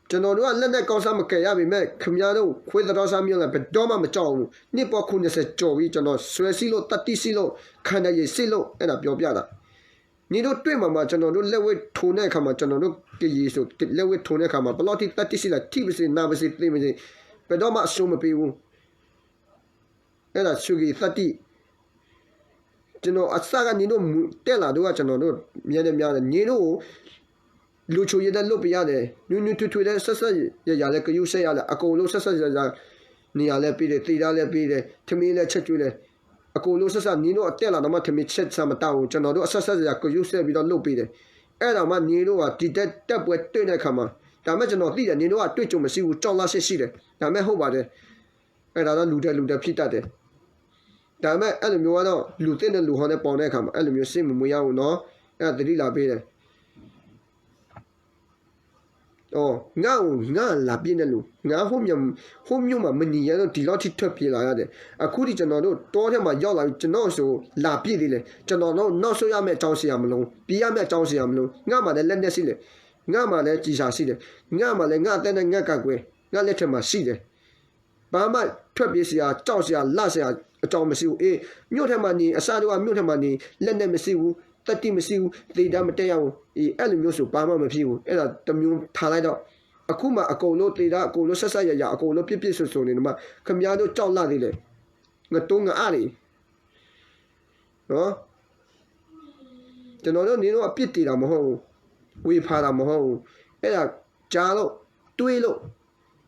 ကျွန်တော်တို့က လက်နက်ကောင်းစား မကယ်ရပေမဲ့ ခင်ဗျားတို့ ခွေးသတ္တဝါစား မျိုးလယ် ဘယ်တော့မှ မကြောက်ဘူး။ နှစ်ပေါင်း ခုနှစ်ဆယ် ကျော်ပြီ ကျွန်တော် ဆွဲစည်းလို့ သတ္တိရှိလို့ ခံနိုင်ရည်ရှိလို့ အဲ့ဒါ ပြောပြတာ။ နင်တို့ တွေ့မှာပါ ကျွန်တော်တို့ လက်ဝဲထိုးတဲ့အခါမှာ ကျွန်တော်တို့ ကရင်ဆို လက်ဝဲထိုးတဲ့အခါမှာ ဘယ်လောက်ထိ သတ္တိရှိလဲ ထိပါစေ နာပါစေ သေပါစေ ဘယ်တော့မှ အရှုံးမပေးဘူး။ အဲ့ဒါ ဆွေကရင်သတ္တိ။ ကျွန်တော် အစက နင်တို့ မူ တက်လာတော့က ကျွန်တော်တို့ မြဲတမ်းများတယ် နင်တို့ကို လူချိုရေးတဲ့ လုပ်ပေးရတယ် နွေးနွေးထွေးထွေးလည်း ဆက်ဆက်ရရလည်း ဂရုစိုက်ရတယ် အကုန်လုံး ဆက်ဆက်ရရ နေရာလည်းပေးတယ် သင်တန်းလည်းပေးတယ် ထမင်းလည်း ချက်ကျွေးတယ် အကုန်လုံး ဆက်ဆက် နင်တို့ အတက်လာတော့မှ ထမင်းချက်စားမတောင်းဘူး ကျွန်တော်တို့ အဆက်ဆက်ရရ ဂရုစိုက်ပြီးတော့ လုပ်ပေးတယ် အဲ့ဒါမှ နင်တို့က ဒီတက် တက်ပွဲတွေ့တဲ့အခါမှာ ဒါပေမဲ့ ကျွန်တော်သိတယ် နင်တို့က တွေ့ကြုံမရှိဘူး ကြောက်လန့်စိတ်ရှိတယ် ဒါပေမဲ့ ဟုတ်ပါတယ် အဲ့ဒါတော့ လူတယ် လူတယ် ဖြစ်တတ်တယ် ဒါပေမဲ့ အဲ့လိုမျိုးကတော့ လူသစ်နဲ့ လူဟောင်းနဲ့ ပေါင်းတဲ့အခါမှာ အဲ့လိုမျိုး စိတ်မမွေးရဘူးနော် အဲ့ဒါ သတိလာပေးတယ် ငါ့ကို ငါ့ကို လာပစ်တဲ့လူ ငါ ဟိုးမြို့ ဟိုးမြို့မှာ မနေရတော့ ဒီလောက်ထိ ထွက်ပြေးလာရတယ် အခုထိ ကျွန်တော်တို့ တောထဲမှာ ရောက်လာပြီး ကျွန်တော့်ဆီကို လာပစ်သေးတယ် ကျွန်တော်တို့ နောက်ဆုတ်ရမယ့် အကြောင်း ရှိရာမလို့ ပြေးရမယ့် အကြောင်း ရှိရာမလို့ ငါ့မှာလည်း လက်နက်ရှိတယ် ငါ့မှာလည်း ကျည်ဆံရှိတယ် ငါ့မှာလည်း ငါ့အသက်နဲ့ ငါ့ကာကွယ် ငါ့လက်ထဲမှာ ရှိတယ် ဘာမှ ထွက်ပြေးစရာ ကြောက်စရာ လန့်စရာ အကြောင်း မရှိဘူး အေး မြို့ထဲမှာ နေ အစတုန်းက မြို့ထဲမှာ နေ လက်နက် မရှိဘူး သတ္တိ မရှိဘူး သင်တန်း မတက်ရဘူး အေး အဲ့လိုမျိုးဆို ဘာမှ မဖြစ်ဘူး အဲ့ဒါ တစ်မျိုး ထားလိုက်တော့ အခုမှ အကုန်လုံး သင်တန်း အကုန်လုံး ဆက်ဆက်ရရ အကုန်လုံး ပြည့်ပြည့်စုံစုံ နေတော့မှ ခင်ဗျားတို့ ကြောက်လန့်သေးတယ် ငတိုးငအါ့ နေ နော် ကျွန်တော်တို့ နင်တို့ အပြစ်တင်တာ မဟုတ်ဘူး ဝေဖန်တာ မဟုတ်ဘူး အဲ့ဒါ ကြားလို့ တွေ့လို့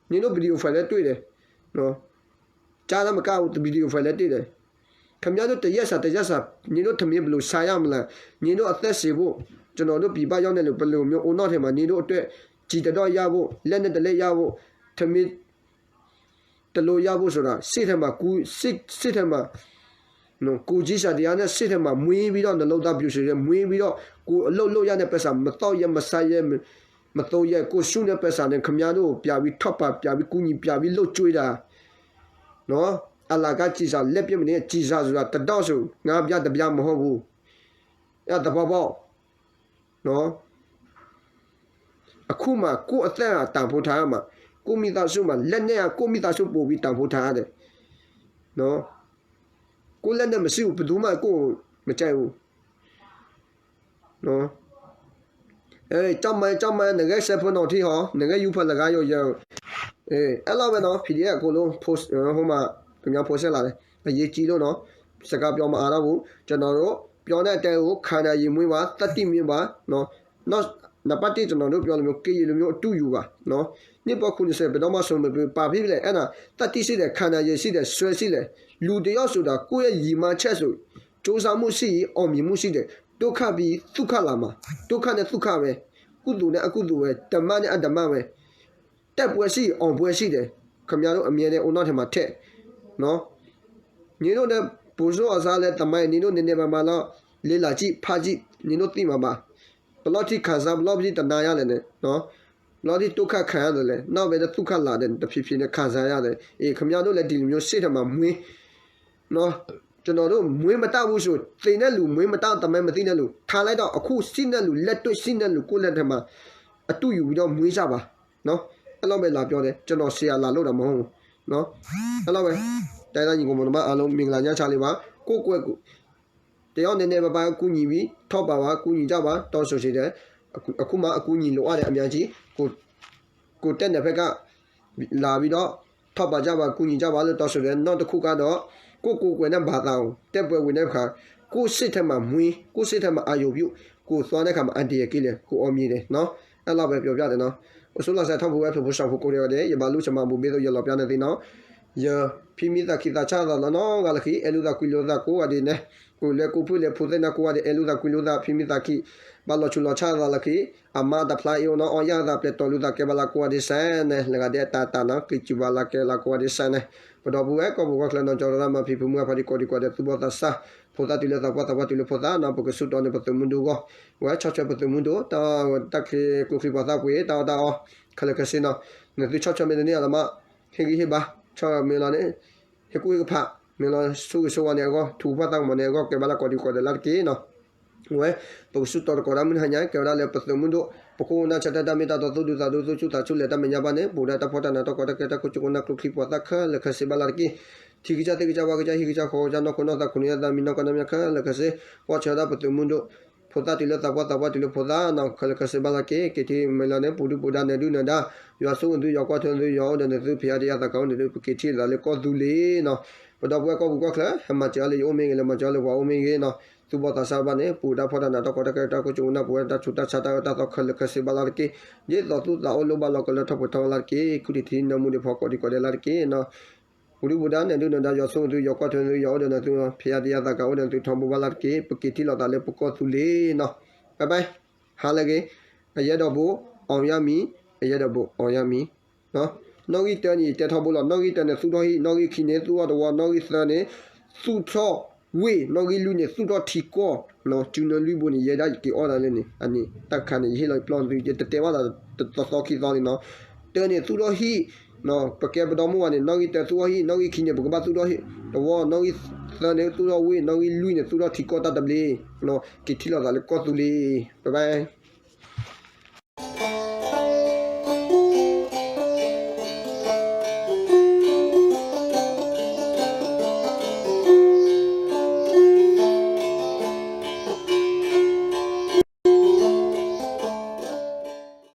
နင်တို့ video file လည်း တွေ့တယ် နော် ကြားလည်း မကဘူး video file လည်း တွေ့တယ် ခင်ဗျားတို့ တစ်ရက်စာ တစ်ရက်စာ နင်တို့ ထမင်း ဘယ်လို စားရမလဲ နင်တို့ အသက်ရှင်ဖို့ ကျွန်တော်တို့ ပြည်ပရောက်နေလို့ ဘယ်လိုမျိုး အိမ်နောက်ထဲမှာ နင်တို့အတွက် ကျည်တစ်တော့ ရဖို့ လက်နက်တစ်လက် ရဖို့ ထမင်း တလို့ ရဖို့ဆိုတာ စိတ်ထဲမှာ ကိုယ် စိတ် စိတ်ထဲမှာ နော် ကိုယ်ချင်းစာတရားနဲ့ စိတ်ထဲမှာ မွေးပြီးတော့ နှလုံးသား ပျော်ရွှင်စေ မွေးပြီးတော့ ကိုယ်အလုပ်လုပ်ရတဲ့ ပိုက်ဆံ မသောက်ရ မစားရ မသုံးရ ကိုယ်စုတဲ့ ပိုက်ဆံနဲ့ ခင်ဗျားတို့ကို ပြန်ပြီး ထောက်ပံ့ ပြန်ပြီး ကူညီ ပြန်ပြီး လုပ်ကျွေးတာ နော် အလကား ကျည်ဆံ လက်ပစ်မနေ ကျည်ဆံဆိုတာ တစ်တော့ဆို ငါးပြား တစ်ပြား မဟုတ်ဘူး အဲ့ဒါ သဘောပေါက် နော် အခုမှ ကိုယ့်အသက်အတန်ဖိုးထားရမှာ ကိုယ့်မိသားစုမှာ လက်နက်က ကိုယ့်မိသားစု ပိုပြီး တန်ဖိုးထားရတယ် နော် ကိုယ့်လက်နက် မရှိဘူး ဘယ်သူမှ ကိုယ့်ကို မကြိုက်ဘူး နော် အဲ ကျောက်မိုင်း ကျောက်မိုင်း နဂဲဆဲဖိနီၤထံဟီ နဂဲယူဖၢလဂါယိယဲ အဲ အဲ့လောက်ပဲနော် PDF အကုန်လုံး post ဟိုမှာ ခင်ဗျား post ဆက်လာတယ် အရေးကြီးလို့နော် စကားပြောမအားတော့ဘူး ကျွန်တော်တို့ ပြောတဲ့အတိုင်းကို ခံနိုင်ရည်မွေးပါ သတ္တိမွေးပါနော် နောက် နံပါတ်တစ် ကျွန်တော်တို့ ပြောလိုမျိုး ကရင်လိုမျိုး အတုယူပါနော် နှစ်ပေါင်း ခုနှစ်ဆယ် ဘယ်တော့မှ ဆုံးမပေးဘူး ဘာဖြစ်လဲ အဲ့ဒါ သတ္တိရှိတယ် ခံနိုင်ရည်ရှိတယ် ဆွဲရှိတယ် လူတစ်ယောက်ဆိုတာ ကိုယ့်ရဲ့ ရည်မှန်းချက်ဆို ကြိုးစားမှုရှိရင် အောင်မြင်မှုရှိတယ် ဒုက္ခပြီး သုခလာမှာ ဒုက္ခနဲ့ သုခပဲ ကုသိုလ်နဲ့ အကုသိုလ်ပဲ ဓမ္မနဲ့ အဓမ္မပဲ တက်ပွဲရှိရင် အောင်ပွဲရှိတယ် ခင်ဗျားတို့ အမြဲတမ်း ဦးနှောက်ထဲမှာ ထည့်နော် နင်တို့လည်း ဗိုလ်ချုပ်အောင်ဆန်းလည်း သမိုင်း နင်တို့ နည်းနည်းပါးပါးတော့ လေ့လာကြည့် ဖတ်ကြည့် နင်တို့ သိမှာပါ ဘယ်လောက်ထိ ခံစား ဘယ်လောက်ထိ တနာရတယ်လဲနော် ဘယ်လောက်ထိ ဒုက္ခခံရတယ်လဲ နောက်ပဲ သုခလာတယ် တဖြည်းဖြည်းနဲ့ ခံစားရတယ် အေး ခင်ဗျားတို့လည်း ဒီလိုမျိုး စိတ်ထဲမှာ မွေးနော် ကျွန်တော်တို့ မွေးမတတ်ဘူးဆို သေတဲ့လူ မွေးမတတ် သမိုင်းမသိတဲ့လူ ထားလိုက်တော့ အခုရှိတဲ့လူ လက်တွေ့ရှိတဲ့လူ ကိုယ့်လက်ထဲမှာ အတုယူပြီးတော့ မွေးကြပါနော် အဲ့လောက်ပဲ လာပြောတယ် ကျွန်တော် ဆရာ လာလုပ်တာ မဟုတ်ဘူးနော် အဲ့လောက်ပဲ တိုင်းရင်းသား ညီအစ်ကိုမောင်နှမ အားလုံး မင်္ဂလာညချမ်းလေးပါ ကိုယ့်ကွယ် တယောက်နည်းနည်းပါးပါး ကူညီပြီး ထောက်ပံ့ပါ ကူညီကြပါ တောင်းဆိုချင်တယ် အခု အခုမှ အကူအညီ လိုအပ်တယ် အများကြီး ကိုယ် ကိုယ်တက်တဲ့ဘက်က လာပြီးတော့ ထောက်ပံ့ကြပါ ကူညီကြပါလို့ တောင်းဆိုတယ် နောက်တစ်ခုကတော့ ကိုယ့်ကိုယ်ကွယ်တဲ့ ဘာသာကို တက်ပွဲဝင်တဲ့အခါ ကိုယ့်စိတ်ထဲမှာ မွေး ကိုယ့်စိတ်ထဲမှာ အာရုံပြု ကိုယ်သွားတဲ့အခါမှာ အန္တရာယ်ကင်းတယ် ကိုယ်အောင်မြင်တယ်နော် အဲ့လောက်ပဲ ပြောပြတယ်နော် အစိုးရဆိုင်ထောက်ပို့ဝဲ ဖုန်ဖုန်ရှောင်ဖုန်ကိုယ်တွေ ယဘၣ်လူစမၢ်ဘူဘ့သို့ ယလီၤပြားနေသ့နော် ယ ဖံမံသးခံသးဆါသးလီၤနီၢ်ဂၤလၢခံ အဲၣ်လူသးကွံလူသးကိးဂၤဒဲးန့ၣ် ကိးလၢကိးဖုလၢဖိသ့ၣ်န့ၣ်ကိးဂၤဒဲး အဲၣ်လူသးကွံလူသး ဖံမံသးခံ ဘၣ်လီၤဆူးလီၤဆါသးလၢခံ အမါတဖျါအံၤအိၣ်နီၢ်အီၣ်ယၣ်သး ပျဲၢ်တီၤလူသးကဲဘၣ်လၢကိးဂၤဒဲးစဲန့ၣ် လၢဂၤဒဲးအတၢ်တၢ်နီၢ် က့ၤစူၤဘၣ်လၢကဲလၢကိးဂၤဒဲးစဲန့ၣ် ပဒီပုၢ်ဝဲၢ် ကီၢ်ပူၤကီၢ်ချၢနီၢ်ကၠီတရၣ်မၤဖံးဖုမုၢ်အဖါတံၢ်ကီၢ်တံၢ်ကီၢ်ဒဲး သူၣ်ဘီၣ်သးစၢ် ဖိသၣ်တုၤလၢသးပှၢ်သးပှၢ်တုၤလၢဖိသၣ်နီၢ် ပကစူၢ်တီန့ၣ် ပသုးမုၢ်ဒိၣ်ဂီၢ် ဝဲဆီၣ်ထွဲပသုးမုၢ်ဒိၣ် တၢ် တၢ်ချ့ကျိချံပှၤသၣ်ပှ့ၤ တၢ်အီၣ်တၢ်အီ ခဲလၢာ်ခဲဆ့နီၢ် နသုဆီၣ်ထွဲမ့ၢ်တန့ၢ်အလီၤမး ဟ့ၣ်ဂံၢ်ဟ့ၣ်ဘါ ဆီၣ်မ့ၢ်လီၤန့ၣ် ဟ့ၣ်ကူၣ်ဟ့ၣ်ကဖး မ့ၢ်လီၤဆိၣ်ဂ့ၤဆိၣ်ဝါန့ၣ်အဂီၢ် ထူးပှၢ်သၣ်ကမီၤန့ၣ်အဂီၢ် ကဲဘၣ်လၢကိးဒံကိးဒဲးလၢတက့ၢ်နီၢ် ဝဲ ပကစူၢ်တီသကိးတၢ်မုၢ်တဟါညါ ကဲဝဲဒၣ်လၢပသုးမုၢ်ဒိၣ် ပခိၣ်ပနၢ်ဆၢတၢ်တၢ်မ့ၢ်တၢ်တီ သူၣ်ဒူသးဒူ သူၣ်ဆူၣ်သးဆူၣ် လဲၤတၢ်မဲာ်ညါဘၣ်န့ၣ် ပအိၣ်ဒီးတၢ်ဖှီၣ်တၢ်နး တၢ်ကီတၢ်ခဲ တၢ်ခိၣ်ကၠိကနၢ် ကျိချံ ပှၤသၣ်ခဲလၢာ်ခဲဆ့ဘၣ်လၢ်တက့ၢ်. ထံကစၢ်သ့ၣ်ကစၢ်ဝၣ်ကစၢ် ဟံၣ်ကစၢ်ဃီကစၢ် နီၢ်ခိနီၢ်သး ခိၣ်နူာ်ယါသး မံနီၢ်ကီၢ်နီၢ်မံၤခဲလၢာ်ခဲဆ့ ကွၢ်ဆၢဒၣ်ပသုးမုၢ်ဒိၣ် ဖိသၣ်တုၤလၢသးပှၢ် သးပှၢ်တုၤလၢဖိသၣ်နီၤ ခဲလၢာ်ခဲဆ့ဘၣ်လၢ်တက့ၢ်. က့ၤထံၣ်မ့ၢ်လီၤန့ၣ် ပူၤဒုၣ်ပူၤဒါ နဲၣ်ဒုၣ်နဲၣ်ဒါ ယွၤဆိၣ်ဂ့ၤသု ယွၤကွၢ်ထွဲသု ယွၤအိၣ်ဒီးနသု ဖံးအါဒံအါသးကအိၣ်ဒီးနသု ပက့ၤထံၣ်လိာ်သးလၢကီၢ်သူလ့ၤနီၤ. ပဒီပုၢ်ဝဲၢ်ကီၢ်ပူၤကီၢ်ချၢ ဟဲမၤစၢၤအီၤလၢယအိၣ်မ့ၢ်ဂ့ၤ လဲၤမၤစၢၤအီၤလၢပှၤအိၣ်မ့ၢ်ဂ့ၤနီၤ သူၣ်ဘီၣ်သးစၢ်ဘၣ်န့ၣ် ပအိၣ်ဒီးတၢ်ဖှီၣ်တၢ်နး တၢ်ကီတၢ်ခဲ တၢ်ခိၣ်ကၠိကနၢ် ပဝဲဒၣ်တၢ်ဆူးတၢ်ဆါ တၢ်အၢတၢ်သီခဲလၢာ်ခဲဆ့ဘၣ်လၢ်တက့ၢ်. ဒ်သိးသူၣ်သးအိၣ်လိၣ်ဘၣ်လီၤကလၢထီၣ်ပှဲၤထီၣ်ဝဲလၢ်တက့ၢ်. ခူၣ်ထံးထံးနၢမူဒံး ဖီကိးဒံးကိးဒဲးလၢ်တက့ၢ်နီၤ. ပူၤဒုၣ်ပူၤဒါ နဲၣ်ဒုၣ်နဲၣ်ဒါ ယွၤဆိၣ်ဂ့ၤသု ယွၤကွၢ်ထွဲသု ယွၤအိၣ်ဒီးနသု ဖံးအါဒံအါသးကအိၣ်ဒီးနသု ထီဘိဘၣ်လၢ်တက့ၢ်. ပက့ၤထံၣ်လိာ်သးလၢပကီၢ်သူလ့ၤနီၤ. ဘၣ်ဘၣ် ဟါလၢအဂ့ၤ, အယဲၢ်ဒီးဘိ အောင်ရမည်, အယဲၢ်ဒီးဘိ အောင်ရမည်. နီၣ်ဂံၢ်တၢန့ၣ် ယတဲထီဘိလီၤ. နီၣ်ဂံၢ်တၢန့ၣ် သူၣ်ထီၣ်ဟံၣ်, နီၣ်ဂံၢ်ခံန့ၣ် သူၣ်ထီၣ်သဝီ, နီၣ်ဂံၢ်သၢန့ၣ် သူၣ်ထီၣ်ဝ့ၢ်, နီၣ်ဂံၢ်လွံၢ်န့ၣ် သူၣ်ထီၣ်ထံကီၢ်. စုနၢလွံၢ်ဘိန့ၣ် ယဲဒၣ်ယက့ၤအီၣ်သးလၢန့ၣ် အန့ၣ် တၢ်တခါန့ၣ် ယဟ့ၣ်လီၤယပျီၢ်သု ယတတဲဘၣ်သးတသီခံသီလံနီၤ. တၢန့ၣ် သူၣ်ထီၣ်ဟံၣ်, ပကဲပဒီမုၢ်ဘၣ်န့ၣ် နီၣ်ဂံၢ်တၢသူၣ်ထီၣ်ဟံၣ်, နီၣ်ဂံၢ်ခံန့ၣ် ပကဘၣ်သူၣ်ထီၣ်သဝီ, နီၣ်ဂံၢ်သၢန့ၣ် သူၣ်ထီၣ်ဝ့ၢ်, နီၣ်ဂံၢ်လွံၢ်န့ၣ် သူၣ်ထီၣ်ထံကီၢ်တၢ်တဘျ့. က့ၤထံၣ်လိာ်သးလၢကီၢ်သူလ့ၤ. ဘၣ်ဘၣ်.